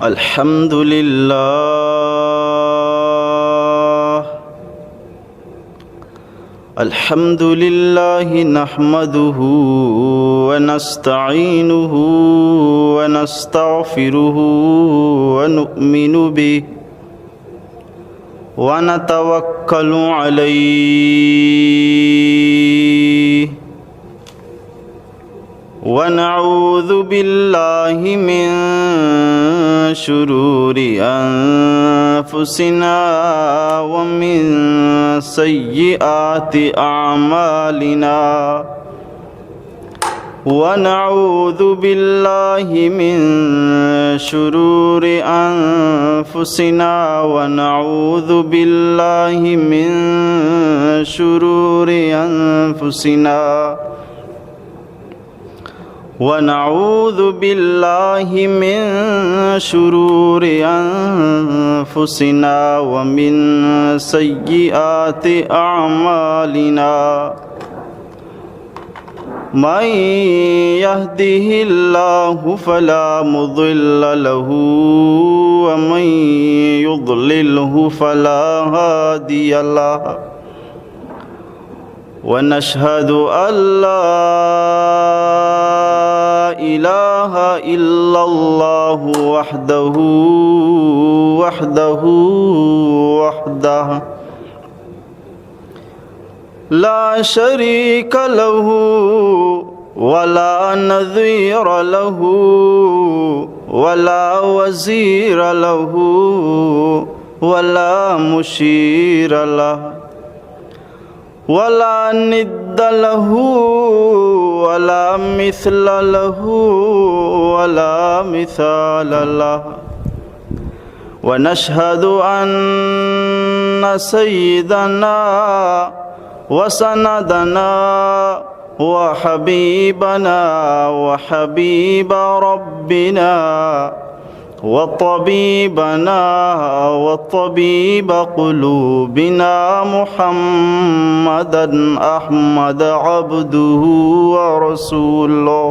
الحمد لله. الحمد لله نحمده ونستعينه ونستغفره ونؤمن به ونتوكل عليه ونعوذ بالله من شرور أنفسنا ومن سيئات أعمالنا. ونعوذ بالله من شرور أنفسنا، ونعوذ بالله من شرور أنفسنا، ونعوذ بالله من شرور أنفسنا ومن سيئات أعمالنا. من يهده الله فلا مضل له، ومن يضلله فلا هادي له. ونشهد أن لا إله إلا الله وحده، وحده، وحده لا شريك له، ولا نظير له، ولا وزير له، ولا مشير له، ولا ند له، ولا مثل له، ولا مثال له. ونشهد أن سيدنا وسندنا وحبيبنا وحبيب ربنا وطبيبنا وطبيب قلوبنا محمدا أحمد عبده ورسوله،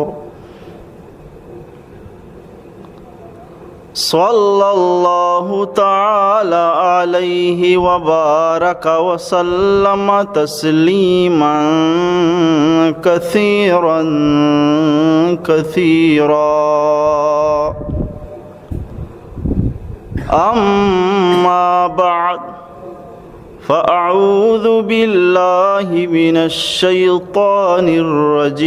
صلى الله تعالى عليه وبارك وسلم تسليما كثيرا كثيرا. أما بعد، فأعوذ بالله من الشيطان الرجيم.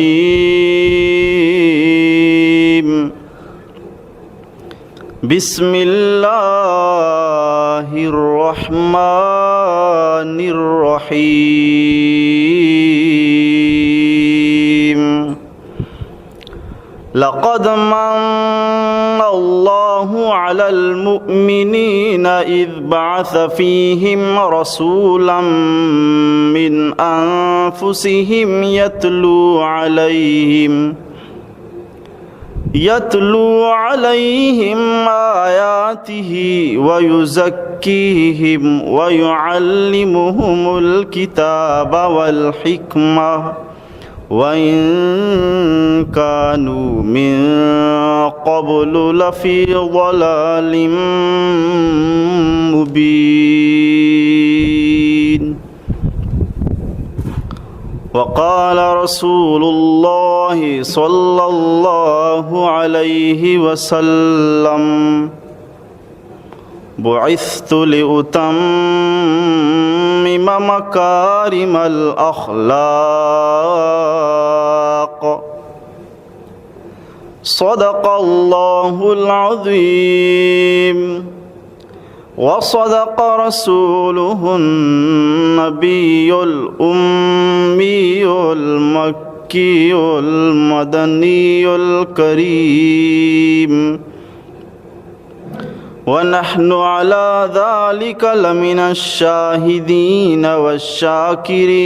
بسم الله الرحمن الرحيم. لقد من الله على المؤمنين إذ بعث فيهم رسولا من أنفسهم يتلو عليهم، يتلو عليهم آياته ويزكيهم ويعلمهم الكتاب والحكمة وإن كانوا من قبل لفي ضلال مبين. وقال رسول الله صلى الله عليه وسلم: بعثت لأتمم مكارم الأخلاق. صدق الله العظيم وصدق رسوله النبي الأمي المكي المدني الكريم. ونحن على ذلك لمن الشاهدين والشاكرين.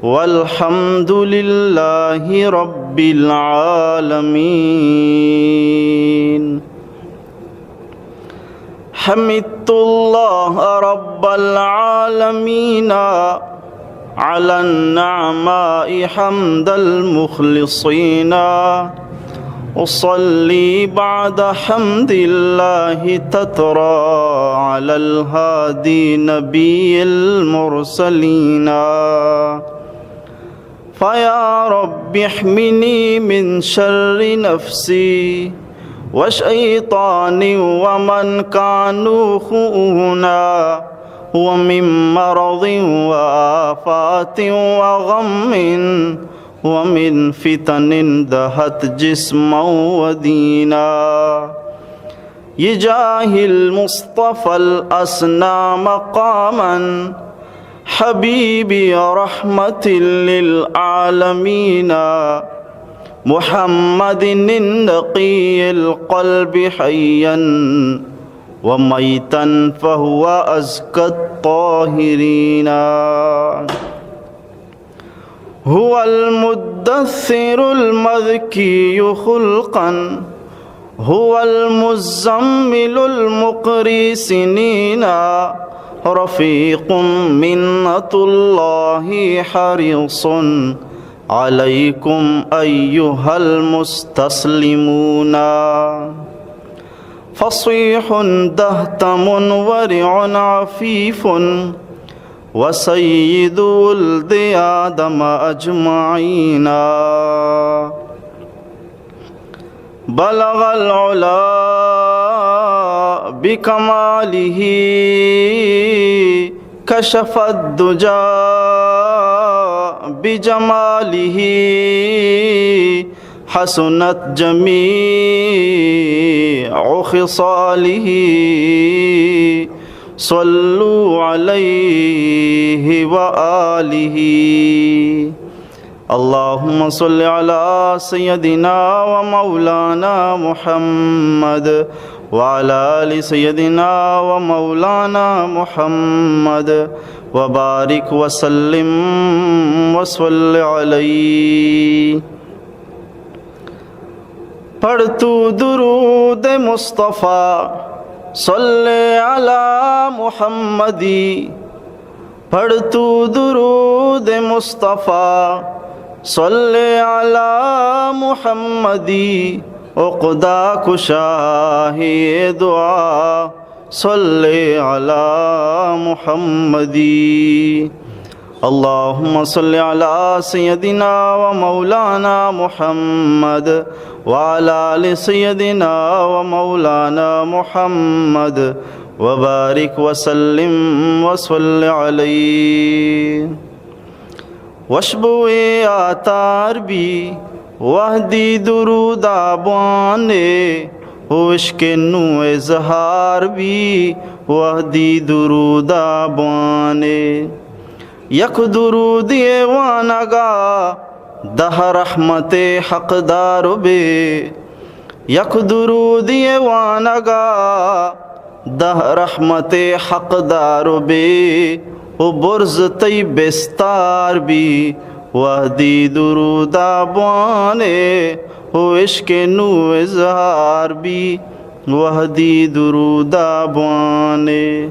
والحمد لله رب العالمين. حمدت الله رب العالمين على النعماء حمد المخلصين، أصلي بعد حمد الله تترى على الهادي نبي المرسلين. فيا رب احمني من شر نفسي وشيطاني ومن كانوا خؤونا، ومن مرض وآفات وغم، ومن فتن دهت جسما ودينا. بجاه المصطفى الأسنى مقاما، حبيبي رحمة للعالمين، محمد النقي القلب حيا وميتا فهو أزكى الطاهرين. هو المدثر المذكي خلقا، هو المزمل المقري سنينا، رفيق منة الله حريص عليكم أيها المستسلمون. فصيح دهتم ورع عفيف، وسيد ولد آدم أجمعين. بلغ العلا بكماله، كشف الدجى بجماله، حسنت جميع خصاله، صلوا عليه وآله. اللهم صل على سيدنا ومولانا محمد وعلى آل سيدنا ومولانا محمد وبارك وسلم وصل عليه. پڑھ تو درود مصطفی، صل علی محمدی. پڑھ تو درود مصطفی، صل علی محمدی. عقدہ کشا ہے یہ دعا، صل علی محمدی. اللهم صل على سيدنا ومولانا محمد وعلى آل سيدنا ومولانا محمد وبارك وسلم وصل عليه. وشبوئے آتار بی وہدی درود ءَ بوانے، و عشق نو اظہار بی وہدی درود ءَ بوانے. یک درودی وانگا دہ رحمت حقدار بے، یک درودی وانگا دہ رحمت حقدار بے، و برز تئی بستار بی وہدی درود ءَ بوانے، و عشق نو اظہار بی وہدی درود ءَ بوانے.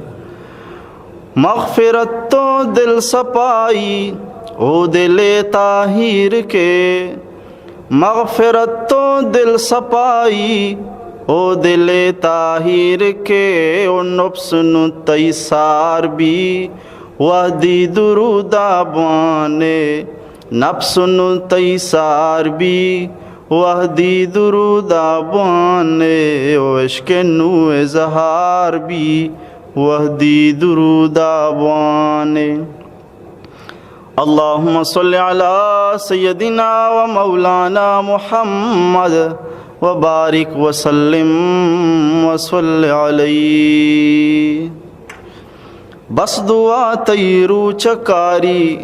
مغفرت و دل صفائی او دل طاہر کے، مغفرت و دل صفائی او دل طاہر کے، او نفس نو تئی سار بی وہدی درود ءَ بوانے. نفس نو تئی سار بی وہدی درود ءَ بوانے، و عشق نو اظہار بی وہدی درود ءَ بوانے. اللهم صل على سيدنا ومولانا محمد وبارك وسلم وصل عليه. بس دعا تئی روچ کاری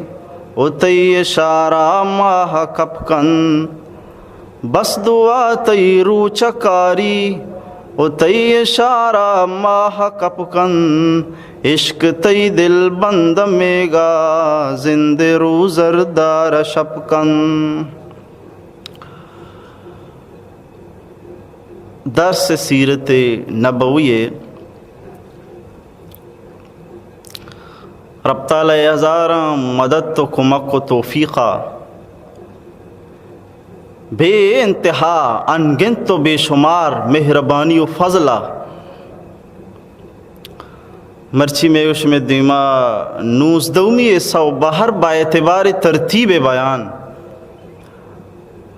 و تئی اشارہ ماہ کپ کن. بس دعا تئی روچ کاری و تئی اشارہ ماہ کپ کن. عشق تئی دل بند میگا زند روزر دار شپ کن. درس سیرت نبوی. رب تعالی ہزاراں مدد و کمک و توفیقا بے انتہا، انگنت و بے شمار مہربانی و فضل ءَ۔ مرچی مئے و شمئے دیما نوزدہمی حصہ و بہر با اعتبار ترتیب بیان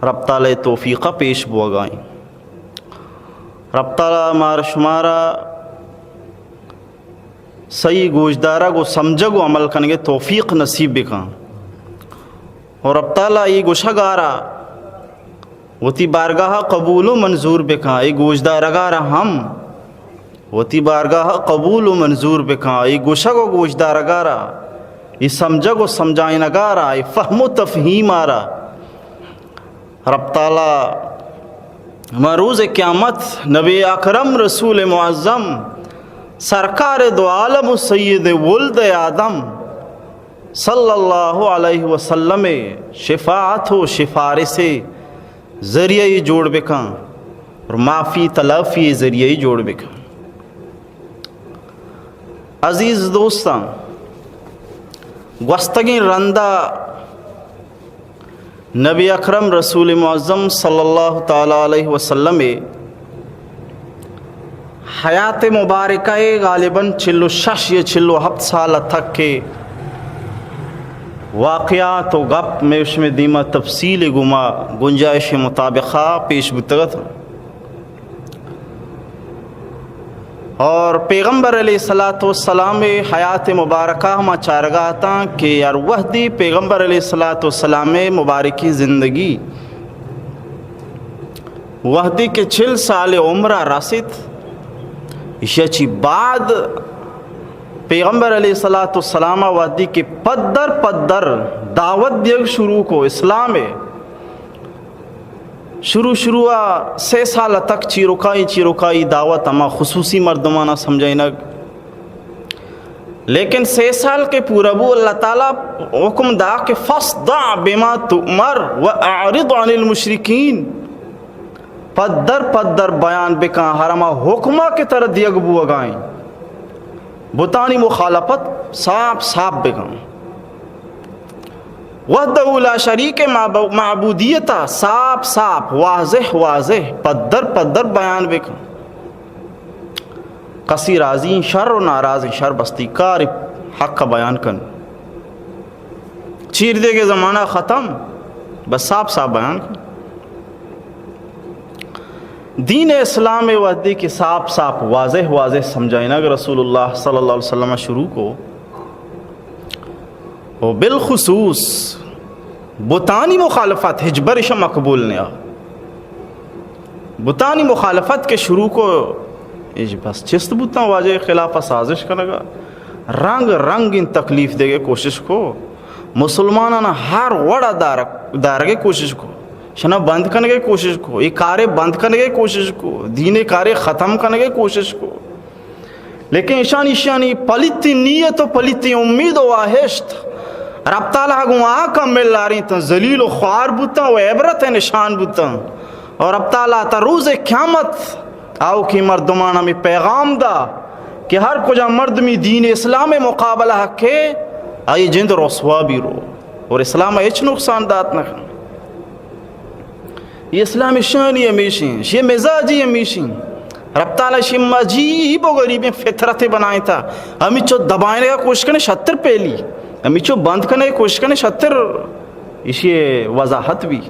رب تعالی توفیق ءَ پیش بوگا ایں۔ رب تعالی مارا شمارا صحیح گوشدارگ و سمجھگ و عمل کنگ ءِ توفیق نصیب بکن۔ و رب تعالی اے گوشگ ءَ را وتی بارگاہ ءَ قبول و منظور بکن، اے گوشدارگ ءَ را ہم وتی بارگاہ ءَ قبول و منظور بکن، اے گوشگ و گوشدارگ ءَ را، اے سمجھگ و سمجھائینگ ءَ را، اے فہم و تفہیم ءَ را۔ رب تعالی ما روز قیامت نبی اکرم رسول معظم سرکار دو عالم و سید ولد آدم صلی اللہ علیہ وسلم ءِ شفاعت و سفارش ءِ ذریعہ ای جوڑ بکن اور معافی تلافی ذریعہ ای جوڑ بکن۔ عزیز دوستاں، گوستگیں رندا نبی اکرم رسول معظم صلی اللہ تعالی علیہ وسلم ءِ حیات مبارکہ ءِ غالباً چل و شش یا چل و ہپت سال ءَ تک ءِ واقعات و گپ مئے شمئے دیما تفصیل گما گنجائش مطابقہ پیش بوتگ ات۔ اور پیغمبر علیہ الصلوۃ والسلام ءِ حیات مبارکہ ما چارگا اتاں کہ ہر وہدی پیغمبر علیہ الصلوۃ والسلام ءِ مبارکیں زندگی وہدی کہ چل سال عمر ءَ رست، ایشی چی بعد پیغمبر علیہ الصلوۃ والسلام ءَ وہدی کہ پدر پدر دعوت دیگ شروع کو اسلام ءِ، شروع شروع ءَ سے سال تک چیروکائی چیروکائی دعوت ہما خصوصی مردمانا سمجھائینگ۔ لیکن سے سال کہ پورا بو، اللہ تعالی حکم دا کہ فاصدع بما تؤمر واعرض عن المشرکین، پدر پدر بیان بکن ہر ہما حکما کہ ترا دیگ بوگائیں۔ بتانی مخالفت صاف صاف بکن۔ وحدہ لا شریک معب-، معبودیت ءَ صاف صاف، واضح واضح، پدر پدر بیان بکن۔ کسی راضی شر و ناراض شر، بستی کار حق بیان کن۔ چیر دے کے زمانہ ختم، بس صاف صاف بیان کن۔ دین اسلام ءِ وہدی کہ صاف صاف واضح واضح سمجھائینگ رسول اللہ صلی اللہ علیہ وسلم شروع کو، و بالخصوص بتانی مخالفت ہچبر ایشاں مقبول نیا۔ بتانی مخالفت کہ شروع کو، ایش بس چست بوتاں واجہ خلاف سازش کنگا، رنگ رنگ ان تکلیف دے کے کوشش کو، مسلمانان ہر وڑا دارگ، دارگ کوشش کو۔ شنا بند کنگے کوشش کو، اے کارے بند کنگے کوشش کو، دین کارے ختم کنگے کوشش کو۔ لیکن ایشانی، ایشانی پلیتی نیت و پلیتی امید و واہشت رب تعالی گوں آ کم ملاریں تاں ذلیل و خوار بوتاں و عبرت نشان بوتاں۔ اور رب تعالی تا روز قیامت آؤکیں مردمان ہمیں پیغام دا کہ ہر کجا مردمی دین اسلام مقابلہ کے، آئی جند رسوا بی رو۔ اور اسلام ہچ نقصان دات نہ کن۔ یہ اسلام شانی ہمیشیں، شی مزاجی ہمیشیں۔ رب تعالی شی عجیب و غریبیں فطرت بنائیں تا۔ ہمیچو دبائنے کا کوشش کنے شتر پہلی، ہمیچو بند کنے کوشش کنے شتر، اسی وضاحت بھی۔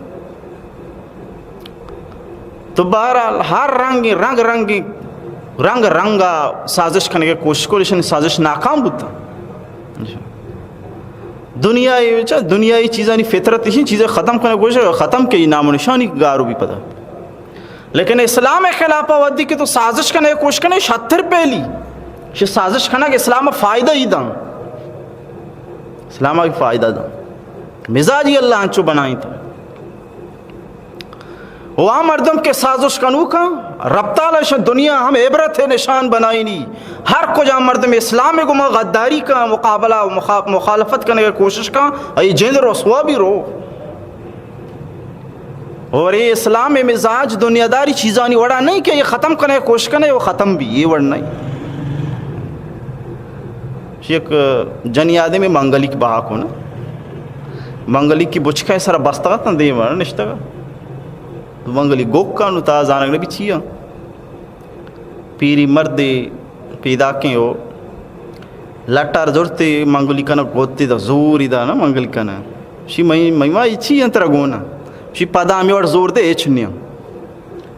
تو بہرحال ہر رنگ، رنگ رنگ، رنگ رنگ سازش کنگے کوشش کو، لیکن سازش ناکام بوتا۔ دنیائی، دنیائی چیزانی فطرت اسی چیزیں ختم کنگے کوشش، ختم کے نام و نشانی گارو بھی پتا۔ لیکن اسلام خلاف وحدی کہ تو سازش کنگے کوشش کنے شتر پہلی، شی سازش کنگ اسلام فائدہ ہی داں۔ اسلام فائدہ داں۔ مزاجی اللہ انچو بنائیں تا۔ و آ مردم کہ سازش کنوکاں، رب تعالی شہ دنیا ہم عبرت نشان بنائینی۔ ہر کجا مردم اسلام گما غداری کا مقابلہ و مخا-، مخالفت کنگے کوشش کا، ای جند رسوا بھی رو۔ اور یہ اسلام مزاج دنیاداری چیزانی وڑا نہیں کہ یہ ختم کنے کوشش کنے و ختم بھی، یہ وڑ نہیں۔ ایک جنی آدمی منگلیک بہا کو نا، منگلیک کی بچکا سر بستگا تن دیم نشتگا۔ منگلی گوکا نو تا زانگ نبی چیا. پیری مردے پیداکیں او لٹار زرتے منگلی کنگ گوتے دا زوری دا نا منگلی کنگ. شی مئی، مئی ما چی انترا گونا؟ شی پدا ہمی وڑ زور دے ہچ نیا.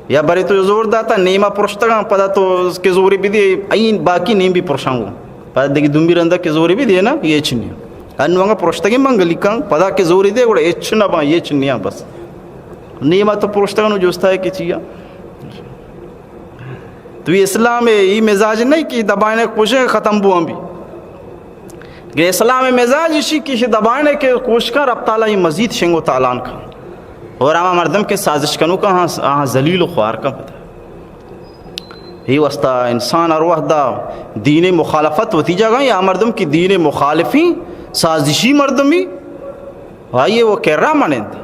یا برے تو زور داتا نیما پرشتگاں، پدا تو کہ زوری بدے، این باقی نیم بھی پرشاں گو. پدا دیگه دومی رندا کہ زوری بدے نا، یہ ہچ نیا. انو انگا پرشتگی منگلی کن، پدا کہ زوری دے، گوڑا ہچ نہ با، یہ ہچ نیا بس. نیما تو پرشتگاں نو جوستا ہے کہ چیا. تو یہ اسلام ہے، یہ مزاج نہیں کہ دبائنے کوشش ختم بو ہم بھی. کہ اسلام مزاج اشی کہ اشی دبائنے کہ کوشکاں رب تعالی یہ مزید شنگ و تالان کن. اور ہما مردم کہ سازش کنو کن ہاں، ہاں ذلیل و خوار کن پتا. ہی واسطہ انسان ہر وحدا دین مخالفت وتی جگہ یا مردم کہ دین مخالفی سازشی مردمی، آئیے وہ کرا منند،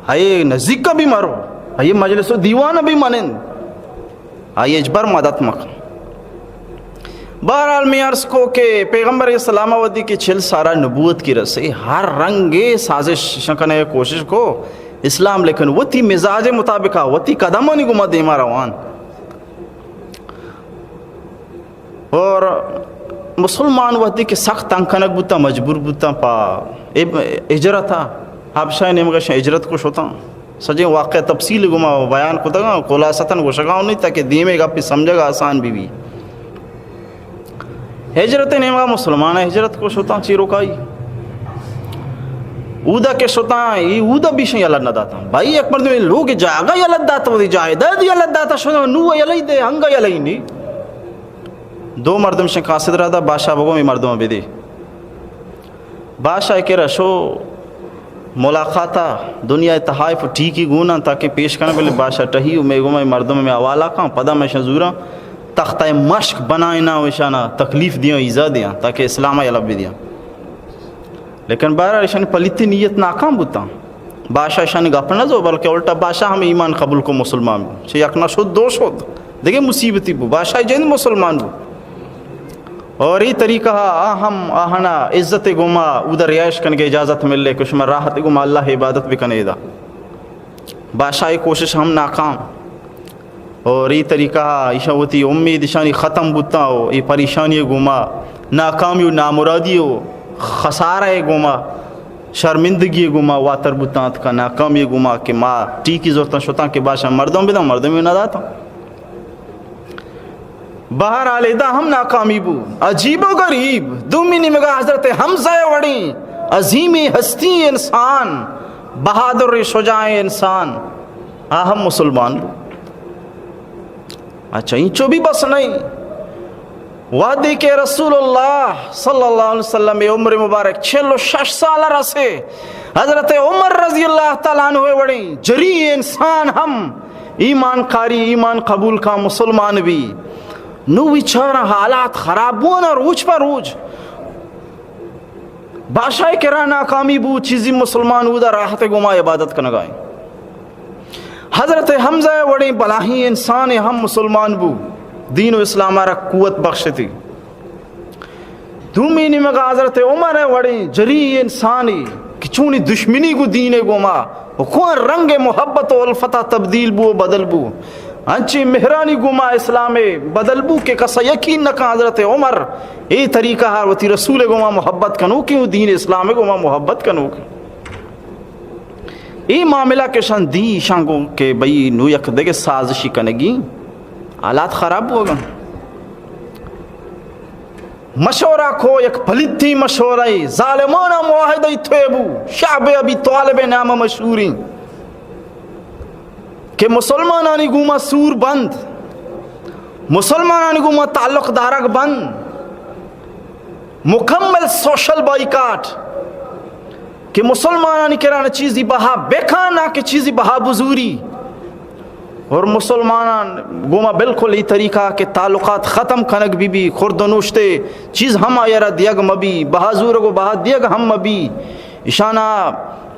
آئیے نزدیک بھی مرو، آئیے مجلس و دیوان بھی منند. آئی ہچبر مدد مکن. بہرحال میں عرض کو کہ پیغمبر علیہ السلام ودی کہ چل سارا نبوت کی رسے، ہر رنگ سازش شنکنے کوشش کو اسلام، لیکن وتی مزاج مطابقہ وتی قدمانی گما دیما روان. اور مسلمان وقتی کہ سخت تنگ کنگ بوتاں، مجبور بوتاں پا اب-، ہجرت ء، حبشہ نیمگا شاں ہجرت کو شتاں. سجیں واقعہ تفصیل گما بیان کتگاں، خلاصتاً گوشگاں نہیں تاکہ دیمے گپی سمجھگ آسان بھی بھی. ہجرت نیمگا مسلمان ہجرت کو شتاں چیروکائی. اودا کہ شتاں، ای اودا بیشن یلہ نہ داتاں. بھائی، یک مردم لوگ جاگہ یلہ داتا، وتی جائیداد یلہ داتا، شتاں نو یلہ دے، ہنگا یلہ نہیں. دو مردم شن قاصد را دا، بادشاہ بگو می مردم بدی. بادشاہ کرا شو ملاقاتا، دنیا تحائف ٹیکی گونا تاکہ پیش کنن، بلے بادشاہ ٹہی و می گو می مردم می حوالہ کن، پدا می شن زورا تختہ مشک بنائنا و اشانا تکلیف دیاں، ایزا دیاں تاکہ اسلام یلہ بدیاں. لیکن بہرحال ایشانی پلیتی نیت ناکام بوتاں. بادشاہ ایشانی گپ نہ زو، بلکہ الٹا بادشاہ ہم ایمان قبول کو مسلمان بو. چہ یک نہ شد دو شد، دگہ مصیبتی بو، بادشاہ جند مسلمان بو. اور ای طریقہ آ ہم آہنا عزت گوما اودا رہائش کنگے اجازت ملے کہ شما راحت گوما اللہ عبادت بکنے دا. بادشاہ کوشش ہم ناکام. اور ای طریقہ ایشاں وتی امید ایشانی ختم بوتاں و ای پریشانی گوما، ناکامی و نامرادی و خسارہ گوما، شرمندگی گوما واتر بوتاں اتکا، ناکامی گوما کہ ما ٹیکی زرتاں شتاں کہ بادشاہ مردم بداں، مردم نہ داتاں. بہرحال ادا ہم ناکامی بو. عجیب و غریب، دومی نیمگا حضرت حمزہ وڑیں عظیمی ہستی انسان، بہادر شجاع انسان، آ ہم مسلمان بو. اچھا، اینچو بھی بس نہیں. وہدے کہ رسول اللہ صلی اللہ علیہ وسلم عمر مبارک چل و شش سال رسے، حضرت عمر رضی اللہ تعالیٰ عنہ وڑیں جری انسان ہم ایمان کاری، ایمان قبول کا، مسلمان بھی. نو بیچارہ حالات خراب بونا روچ پہ روچ. بادشاہ کرا ناکامی بو، چیزی مسلمان اودا راحت گوما عبادت کنگائیں. حضرت حمزہ وڑیں بلاہیں انسان ہم مسلمان بو، دین و اسلام را قوت بخشتی. دومی نیمگا حضرت عمر وڑیں جری انسانی کہ چونی دشمنی گو دین گوما و کون رنگ محبت و الفتا تبدیل بو و بدل بو. انچیں مہرانی گوما اسلام بدل بو کہ کسا یقین نہ کن حضرت عمر اے طریقہ ہر وتی رسول گوما محبت کنوکیں و دین اسلام گوما محبت کنوکیں. اے معاملہ کہ شان دی، شان گو کہ بھئی نو یک دگہ سازشی کنگی، حالات خراب بوگا. مشورہ کو یک پلیتی مشورہ، ظالمانہ معاہدہ توے بو، شعب ابی طالب نام مشہوریں. کہ مسلمانانی گوما سور بند، مسلمانانی گوما تعلق دارگ بند، مکمل سوشل بائیکاٹ کہ مسلمانانی کرا نہ چیزی بہا بکا، نہ کہ چیزی بہا بزوری، اور مسلمانان گوما بالکل ای طریقہ کہ تعلقات ختم کنگ بی بی، خرد و نوشتے چیز ہم آیرا دیگ مبی، بہا زورگ و بہا دیگ ہم مبی. ایشانا،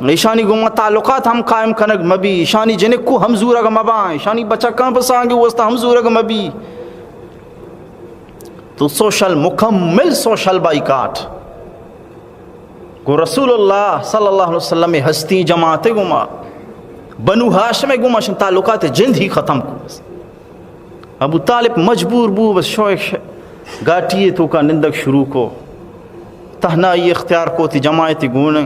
ایشانی گوما تعلقات ہم قائم کنگ مبی، ایشانی جنکو ہم زورگ مباں، ایشانی بچکاں پہ سانگے واسطہ ہم زورگ مبی. تو سوشل، مکمل سوشل بائیکاٹ. گو رسول اللہ صلی اللہ علیہ وسلم ہستی جماعت گوما بنو ہاشم ء گوما شن تعلقات جند ہی ختم کو۔ بس ابو طالب مجبور بو، بس شو ش-، گاٹی ء توکا نندگ شروع کو، تہنائی اختیار کو، تی جماعت گون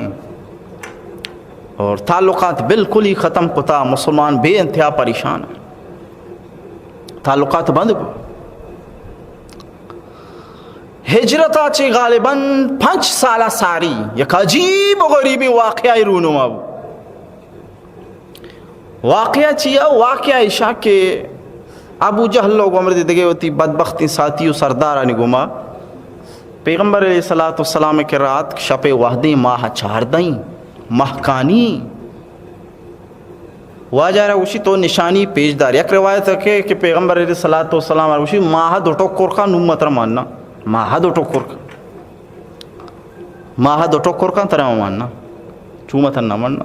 اور تعلقات بالکل ہی ختم کتا۔ مسلمان بے انتہا پریشان ہیں، تعلقات بند کو۔ ہجرت ء چہ غالباً پنچ سال ء ساری یک عجیب و غریبیں واقعہ رونما بو۔ واقعہ چیا؟ واقعہ ایشا کہ ابو جہل و گمر دگہ وتی بدبختیں ساتھی و سردارانی گوما پیغمبر علیہ الصلوۃ والسلام ء کرا اتک، شپ ء وہدیں، ماہ چاردہیں، مہکانی۔ واجہ را گوشی تو نشانی پیش دار۔ یک روایت کہ، کہ پیغمبر علیہ الصلوۃ والسلام را گوشی ماہ دو ٹکر کا نوم تر ماننا، ماہ دو ٹکر کا، ماہ دو ٹکر کا ترا ماننا، چوم تر نہ ماننا۔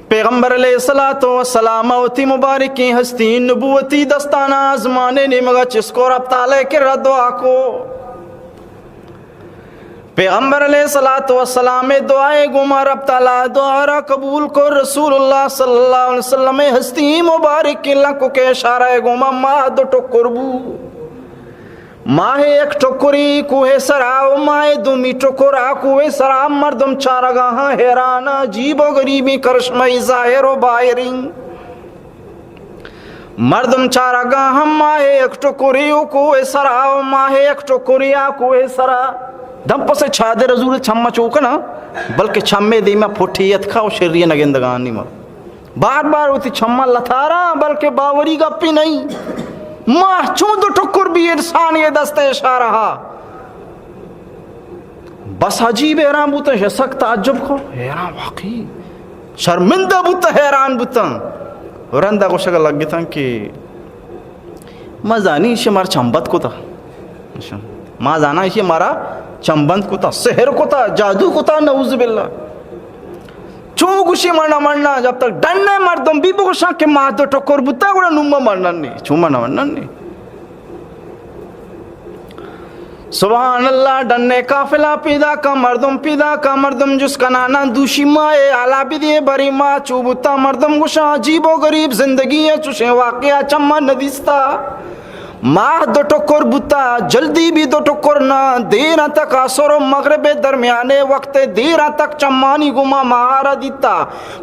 پیغمبر علیہ الصلوۃ والسلام وتی مبارکیں ہستی نبوتی دستانا آزمان نیمگا چسکو، رب تعالی کرا دعا کو۔ پیغمبر علیہ الصلوۃ والسلام دعائے گوما رب تعالی دعا را قبول کو۔ رسول اللہ صلی اللہ علیہ وسلم ہستی مبارک لنکو کے اشارہ گوما ماہ دو ٹکر بو۔ ماہ یک ٹکری کوہ سرا و ماہ دومی ٹکرا کوہ سرا، مردم چارگاہاں حیران، عجیب و غریبیں کرشمئی ظاہر و باہریں۔ مردم چارگاہاں ماہ یک ٹکری و کوہ سرا و ماہ یک ٹکری آ کوہ سرا۔ دم پس چادر زور چم چوکنا، بلکہ چمے دیما پھٹی اتکا و شری نگندگانی ما۔ بار بار وتی چماں لتاراں، بلکہ باوری گپے نہیں۔ ماہ چون دو ٹکر بی انسان یہ دست اشارہ۔ بس عجیب حیران بوتن، سک تعجب کو، حیران واقعی شرمندہ بوتن، حیران بوتن۔ رندا گوشگ لگتن کہ ما زانی ایشی مارا چمبت کتا۔ ما زاناں ایشی مارا چمبند کتا، سحر کتا، جادو کتا، نعوذ باللہ۔ چو گوشی من نہ مننا، جب تک ڈنے مردم بی بگوشاں کہ ماہ دو ٹکر بوتا، گڑا نوں من منن نی، چو من نہ منن نی۔ سبحان اللہ، ڈنے قافلہ پیدا کا، مردم پیدا کا، مردم جس کنانا دوشی ماہ آلا بدے بری ماہ چو بوتا، مردم گوشاں عجیب و غریب زندگی ہے، چوشیں واقعہ چما ندیستا۔ ماہ دو ٹکر بوتا، جلدی بھی دو ٹکر نہ، دیر تک عصر و مغرب درمیانے وقت، دیر تک چمانی گما ماہ را دیتا۔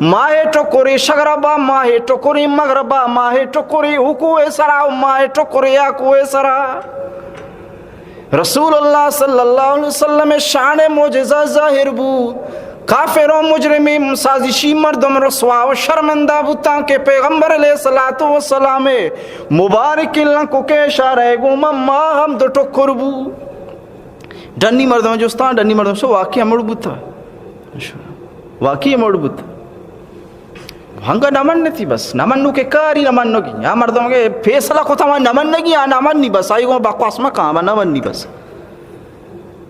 ماہ ٹکری شگربا، ماہ ٹکری مغربا، ماہ ٹکری حکوئے سرا و ماہ ٹکری آکوئے سرا۔ رسول اللہ صلی اللہ علیہ وسلم شان معجزہ ظاہر بو۔ کافر و مجرمیں سازشی مردم رسوا و شرمندہ بوتاں کہ پیغمبر علیہ الصلوۃ والسلام مبارک لنکو کے اشارہ گوما ماہ ہم دو ٹکر بو۔ ڈنی مردم جستاں، ڈنی مردم شو واقعی ہمڑ بوتا، واقعی ہمڑ بوتا۔ ہنگا نہ منتی، بس نہ منو کہ کاری نہ منو کی۔ یا مردم کے فیصلہ کو تما نہ منگی، یا نہ منی، بس آئی گو بکواس مکا، نہ منی بس۔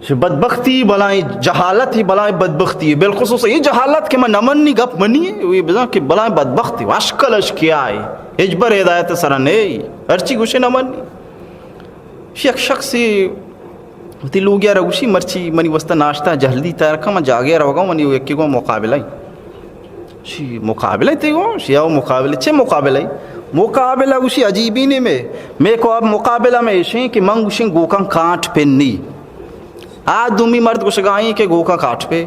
چہ بدبختی بلائیں جہالت ہی بلائیں بدبختی ہے، بالخصوص یہ جہالت کہ من نہ منی گپ منی ہے، یہ بزاں کہ بلائیں بدبختی، اشکل اش کیا ہے، ہچبر ہدایت سر نہیں، ہرچی گوشے نہ منی۔ یک شخصی وتی لوگیا را گوشی، مرچی منی واسطہ ناشتہ جلدی تیار کن، من جاگے روگا، منی یکی گو مقابلہ ہے۔ شی مقابلہ تی گو؟ شی او مقابلہ، چے مقابلہ ہے؟ مقابلہ گوشی عجیبی نے میں، میں کو اب مقابلہ میں ایشیں کہ من گوشیں گوکاں کانٹ پنی۔ آ دومی مرد گوشگائیں کہ گوکاں کاٹ پہ۔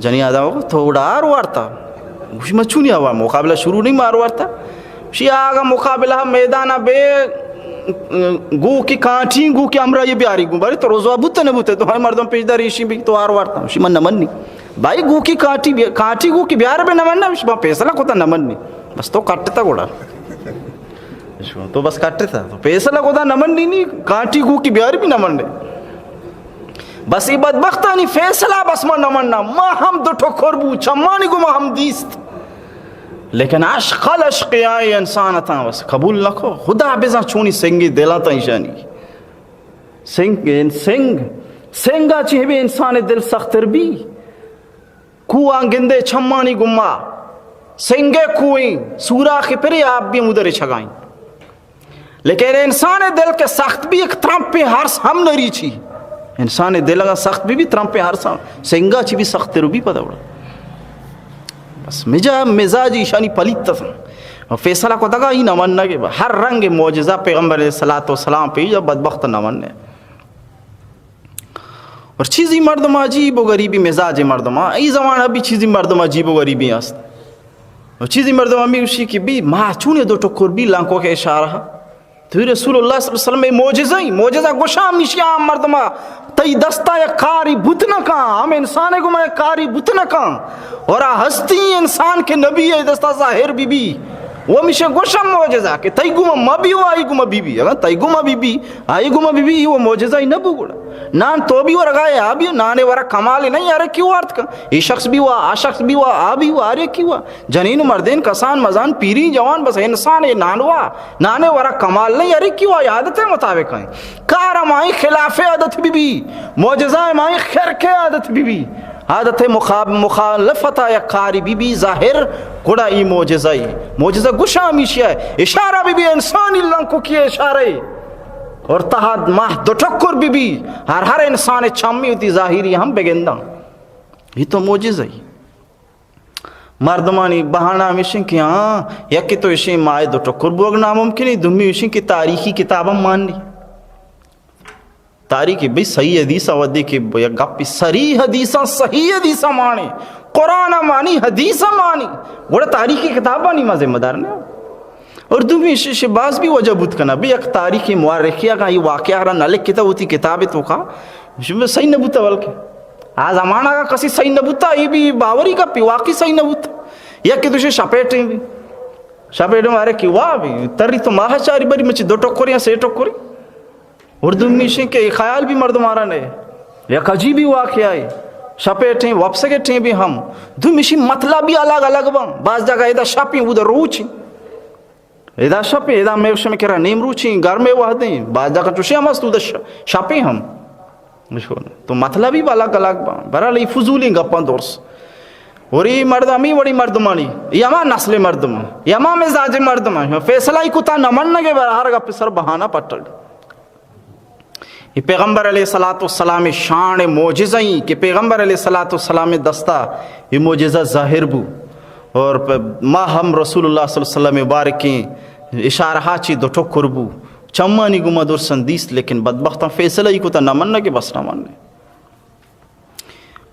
جنی آدم کو تھوڑا آر وارتا۔ گوشی من چونی آوا، مقابلہ شروع نہیں، مار وارتا۔ شی آگا مقابلہ میدان بے گو کی کانٹی، گو کی امرا یہ بیاری گو۔ باری تو روزوا بوتا نہ بوتا، تو ہر مردم پیش دار ایشی بھی تو آر وارتا۔ شی من نہ منی۔ بھائی گو کی کانٹی بی-، کانٹی گو کی بیار بے نہ مننا، شی با فیصلہ کوتا نہ منی۔ بس تو کٹتا گوڑا۔ تو بس کٹتا، تو فیصلہ کوتا نہ منی نی، کانٹی گو کی بیار بھی نہ منی۔ بس ای بدبختانی فیصلہ بس ما نہ مننا، ما ہم دو ٹکر بو، چمانی گو ما ہم دیست۔ لیکن اشقل اشقیائی انسان اتاں بس قبول نہ کو۔ خدا بزاں چونی سنگی دل اتاں ایشانی۔ سنگ، سنگ، سنگا چی بھی انسان دل سختر بی۔ کوہاں گندے چمانی گما، سنگے کوہیں، سوراخ پرے آپ بھی مدر چگائیں۔ لیکن انسان دل کے سخت بھی ایک ترمپے ہرس ہم نہ ریچی۔ انسان دل اگر سخت بھی، بھی ترمپے ہرس ہم، سنگا چی بھی سخت رو بھی پتہ اڑا۔ بس مجا-، مزاج ایشانی پلیت است۔ فیصلہ کتگا ای نہ منگ ء۔ ہر رنگ معجزہ پیغمبر علیہ الصلوۃ والسلام پیش بدبخت نہ مننے۔ اور چیزی مردم عجیب و غریبی مزاج مردم، ای زمانہ بھی چیزی مردم عجیب و غریبی است۔ اور چیزی مردم ہمی گوشی کہ بی ما چون دو ٹکر بی لانکو کے اشارہ۔ تو رسول اللہ صلی اللہ علیہ وسلم معجزہ ہی، معجزہ گوشاں ہمیشی عام مردمہ، تئی دستا یک کاری بوت نہ کن، ہم انسان گما یک کاری بوت نہ کن۔ اور آ ہستی انسان کے نبی ہے دستا ظاہر بی بی۔ وہ ہمیشہ گوشاں معجزہ کہ تئی گما مبی و آئی گما بی بی۔ اگر تئی گما بی بی، آئی گما بی بی، وہ معجزہ ہی نہ بو گڑا۔ نان تو بھی ورگا ہے، آ بھی نانے ورا کمال نہیں، ارے کیوں آرت کن؟ یہ شخص بھی ہوا، آ شخص بھی ہوا، آ بھی ہوا، ارے کیوں ہوا؟ جنین و مردین، کسان مزان، پیرین جوان، بس انسان اے نانوا، نانے ورا کمال نہیں، ارے کیوں آئی عادت مطابق ہیں۔ کار ہمائی خلاف عادت بی بی، معجزہ ہمائی خرق عادت بی بی، عادت مخاب-، مخالفت یا کاری بی بی ظاہر، گڑا ای معجزہ ای۔ معجزہ گشا ہمیشی ہے، اشارہ بی بی انسانی لنکو کی اشارہ ای۔ اور تہا ماہ دو ٹکر بی بی، ہر ہر انسان چمی ہوتی ظاہری ہم بگنداں۔ یہ تو معجزہ ای۔ مردمانی بہانہ ہمیش انت کہ ہاں، یکے تو ایشی ماہ دو ٹکر بوگ ناممکن، دومی ایش انت کہ تاریخی کتاب ہم مانی۔ تاریخی بھئی صحیح حدیث ودی کہ یک گپی صحیح حدیثاں، صحیح حدیثاں مانی، قرآن مانی، حدیث مانی، گڑا تاریخی کتابانی ما ذمہ دار نہ۔ اور دومی ایش، ایش باز بھی وجہ بوت کنا، بھئی یک تاریخی مورخی اگاں یہ واقعہ را نہ لکھتا ہوتی کتاب تو کا، صحیح نہ بوتا بلکہ۔ آ زمانہ کا کسی صحیح نہ بوتا، یہ بھی باوری کا پی واقعی صحیح نہ بوتا۔ یک کہ دوشے شپے ٹیم بھی۔ شپے ٹیم ارے کہ واہ بھی، تری تو ماہ چاری بری مچی دو ٹکری یا سے ٹکری۔ اور دومی ایش کہ خیال بھی مردم آرا نے۔ یک عجیبی واقعہ ہے۔ شپے ٹیم، وپسگے ٹیم بھی ہم۔ دومی ایشی مطلب بھی الگ الگ بن۔ بعض جگہ ادا شپی، ادا روچی۔ ادا شپیں، ادا مئے شمئے کرا نیم روچیں، گرمیں وہدیں، باز دگہ چوشیں ہم است، ادا ش-، شپیں ہم۔ تو مطلبی با الگ الگ با۔ بہرحال، ای فضولیں گپاں درس۔ اور ای مردم، ای وڑی مردمانی، ای ہما نسل مردم، ای ہما مزاج مردم، فیصلہ ای کتا نہ منگے، بہر ہر گپ سر بہانہ پٹگ۔ یہ پیغمبر علیہ الصلوۃ والسلام شان معجزہ ای کہ پیغمبر علیہ الصلوۃ والسلام دستا یہ معجزہ ظاہر بو۔ اور پ-، ما ہم رسول اللہ صلی اللہ علیہ وسلم مبارکیں اشارہ چی دو ٹکر بو۔ چمانی گما درسن دیست، لیکن بدبختاں فیصلہ ای کتا نہ مننے کہ بس نہ مننے۔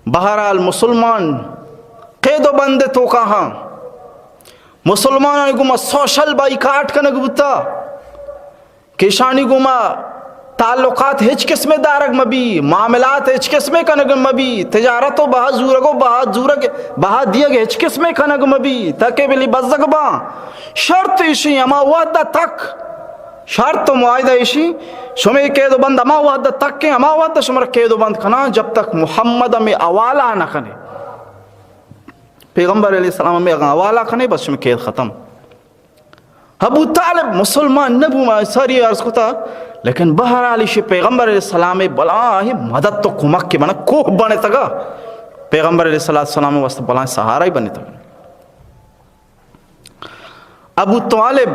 بہرحال مسلمان قید و بند توکا ہاں۔ مسلمانانی گما سوشل بائیکاٹ کنگ بوتا۔ کہ ایشانی گوما تعلقات ہچ قسمے دارگ مبی، معاملات ہچ قسمے کنگ مبی، تجارت و بہا زورگ و بہا زورگ، بہا دیگ ہچ قسمے کنگ مبی، تاکہ بلی بزگ باں۔ شرط ایشی ہما وحدہ تک، شرط و معاہدہ ایشی، شمے قید و بند ہما وحدہ تک کہ ہما وحدہ شمر قید و بند کناں، جب تک محمد ہمیں حوالہ نہ کنے۔ پیغمبر علیہ السلام ہمیں اگاں حوالہ کنے، بس شمے قید ختم۔ ابو طالب مسلمان نہ بو، ما ساری عرض کتا، لیکن بہرحال ایشی پیغمبر علیہ السلام بلاہیں مدد تو کمک کے بنا کوہ بنے تگا، پیغمبر علیہ الصلوۃ والسلام واسطے بلاہیں سہارا ہی بنے تگا۔ ابو طالب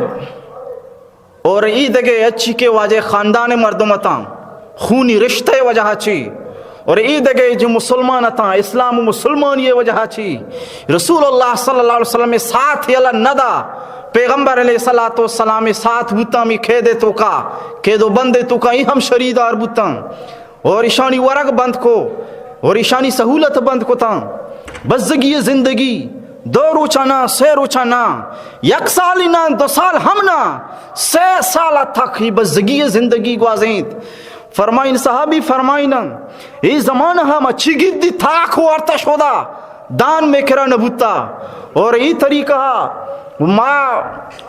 اور ای دگہ اچی کے واجہ خاندان مردم اتاں، خونی رشتہ وجہ چی، اور ای دگہ جو مسلمان اتاں، اسلام و مسلمانی وجہ چی، رسول اللہ صلی اللہ علیہ وسلم ساتھ یلا ندا، پیغمبر علیہ الصلوۃ والسلام ساتھ بوتاں، می قید توکا، قید و بند توکا ای ہم شریدار بوتاں۔ اور ایشانی ورگ بند کو، اور ایشانی سہولت بند کتاں۔ بزگی زندگی دو روچانا، سے روچانا، یک سال نہ، دو سال ہم نہ، سے سال تک ہی بزگی زندگی گوازینت۔ فرمائن صحابی فرمائن، ای زمانہ ہم اچھی گدی تاک وارتا شودا۔ دان مئے کرا نہ بوتا۔ اور ای طریقہ ما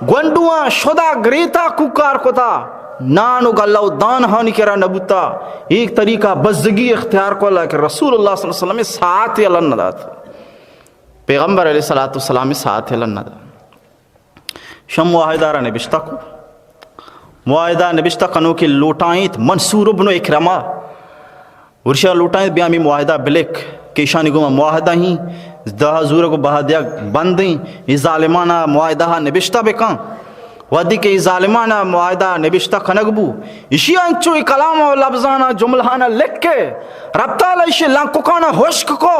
گونڈواں شدا گریتا کوکار کتا، نان و گلہ و دان ہانی کرا نہ بوتا۔ ایک طریقہ بزگی اختیار کو، اللہ کہ رسول اللہ صلی اللہ علیہ وسلم ساتھ یلا نہ دات۔ پیغمبر علیہ الصلوۃ والسلام ساتھ یلا نہ دات۔ شم معاہدہ را نبشتہ کو۔ معاہدہ نبشتہ کنوکے لوٹائینت منصور ابن اکرمہ۔ ورشا لوٹائینت بیا ہمے معاہدہ بلک کہ ایشانی گوما معاہدہ ہیں، دہ زورگ و بہا دیگ بند ہیں، اے ظالمانا معاہدہ نبشتہ بکن۔ وہدی کہ اے ظالمانہ معاہدہ نبشتہ کنگ بو، ایشی انچو اے کلام و لبزانہ جملہانہ لکھ کے رب تعالی ایشی لنککانہ ہشک کو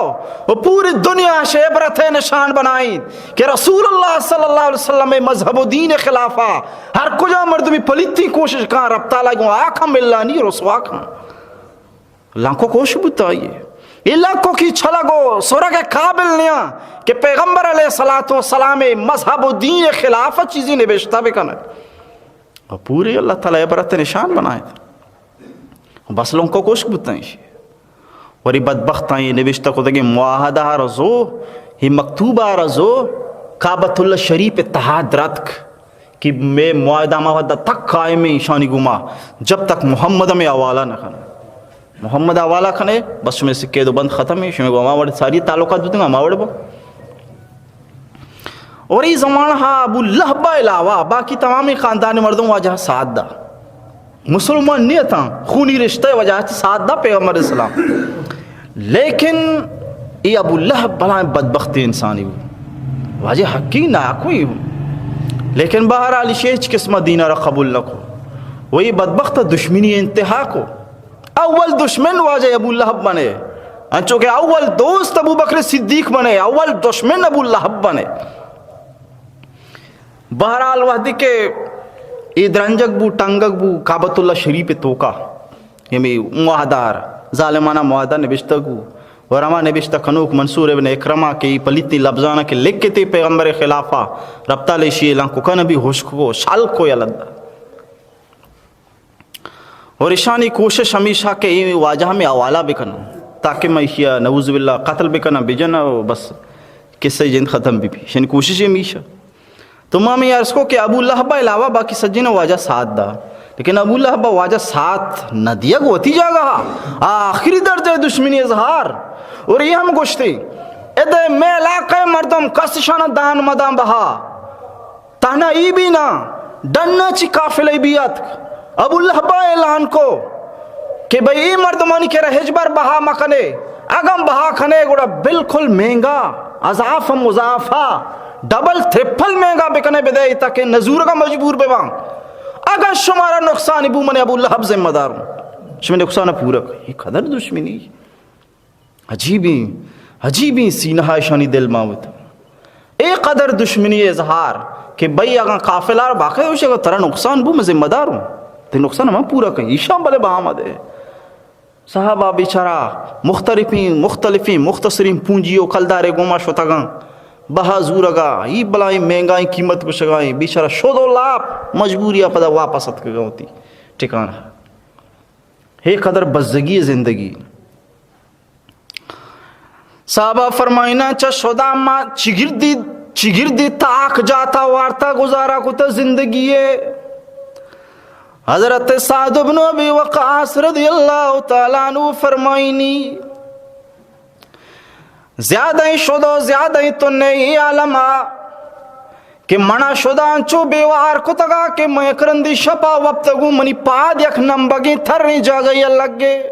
و پوری دنیا اش عبرت نشان بنائیں کہ رسول اللہ صلی اللہ علیہ وسلم مذہب و دین خلافا ہر کجا مردمی پلیتی کوشش کن، رب تعالی گوں آ کم ملانی رسوا کن۔ لنکک ہوش بوت آئی ء۔ اے لنککی چلگ و سرگ ء قابل نیاں کہ پیغمبر علیہ الصلوۃ والسلام ء مذہب و دین ء خلاف ء چیزی نبشتہ بہ کن ات۔ و پوری اللہ تعالی عبرت نشان بنائیت۔ بس لنکک ہوش بوت ایشی۔ وری بدبختاں اے نبشتہ کتگیں معاہدہ ء را زو، اے مکتوب ء را زو، کعبۃ اللہ شریف ء تہا درتک۔ کہ مئے معاہدہ ما وھد ء تک قائم ایں ایشانی گوما، جب تک محمد ء مئے حوالہ نہ کن۔ محمد ء حوالہ کنے، بس شمئے سکید و بند ختم ایں، شمئے گوں ہما وڑ ساری تعلقات بوتگ ہما وڑ با۔ اور اے زمانہ ء ابو لہب ء علاوہ باقی تمامیں خاندان مردم واجہ ساتھ دا۔ مسلمان نہ اتاں، خونی رشتہ ء وجہ چہ ساتھ دا پیغمبر اسلام۔ لیکن اے ابو لہب بلائیں بدبختی انسانی بو۔ واجہ حقی ناکوئی بو۔ لیکن بہرحال ایشی ہچ قسم دین ء را قبول نہ کو۔ و اے بدبخت دشمنی انتہا کو۔ اول دشمن واجہ ابو لہب بنے۔ انچو کہ اول دوست ابو بکر صدیق بنے، اول دشمن ابو لہب بنے۔ بہرحال وہدی کہ اے درنجگ بو، ٹنگگ بو، کعبۃ اللہ شریف ء توکا ہمے معاہدہ ء ظالمانہ معاہدہ نبشتگ بو۔ اور ہما نبشتہ کنوک منصور ابن اکرمہ کہ اے پلیتی لبزانہ کہ لکھتے پیغمبر خلافا، رب تعالی ایشی لنککانہ بھی ہشک کو، شل کو یلہ دا۔ اور ایشانی کوشش ہمیشہ کہ اے واجہ ہمیں حوالہ بکناں، تاکہ من ایشی ء نعوذ باللہ قتل بکناں، بجناں و بس قصہ جند ختم بہ بی۔ ایشانی کوشش ہمیشہ۔ تو ما ہمیں عرض کو کہ ابو لہب ء علاوہ باقی سجین واجہ ساتھ دا، لیکن ابو لہب ء واجہ ساتھ نہ دیگ وتی جاگہ ء آخری درجہ دشمنی اظہار۔ اور یہ ہم گوشتے، ادے مئے علاقہ مردم کس شان دان مدان بہا۔ تہنا ای بھی نہ، ڈنا چی قافلہ بھی اتک۔ ابو لہبا اعلان کو کہ بھئی اے مردمانی کرا ہچبر بہا مکنے، اگن بہا کنے گڑا بالکل مہنگا، اضافہ مضافہ، ڈبل ترپل مہنگا بکنے بدے تاکہ نزورگا مجبور بباں۔ اگن شمارا نقصانی بو من ابو لہب ذمہ داروں۔ شمے نقصان پورا کن۔ اے قدر دشمنی۔ عجیبیں، عجیبیں سینہ ء ایشانی دل مان بوت۔ اے قدر دشمنی اظہار کہ بھئی اگاں قافلہ ء باقی ہوش اگاں ترا نقصان بو، من ذمہ دار ہوں، تئی نقصان من پورا کن، ایشاں بلے بہا مہ دے۔ صحابہ بیچارہ مختلفیں، مختلفیں، مختصریں پونجی و کلدارے گوما شتگاں، بہا زورگا، ای بلائیں مہنگائیں قیمت گوشگائیں، بیچارہ شد و لاپ مجبوری ء پدا واپس اتکگاں وتی ٹھکانہ۔ اے قدر بزگی زندگی۔ صحابہ فرمائنا، چہ شدا ما چگردی، چگردی تاک جاتا وارتا گزارا کتا زندگی ہے۔ حضرت سعد بن ابی وقاص رضی اللہ تعالی عنہ فرمائنی، زیادہ شدا زیادہ تو نہیں عالما کہ منا شدا انچو بیوار کتگا کہ من یک رندی شپا وپتگوں، منی پاد یک نمبگیں تریں جاگہے ء لگے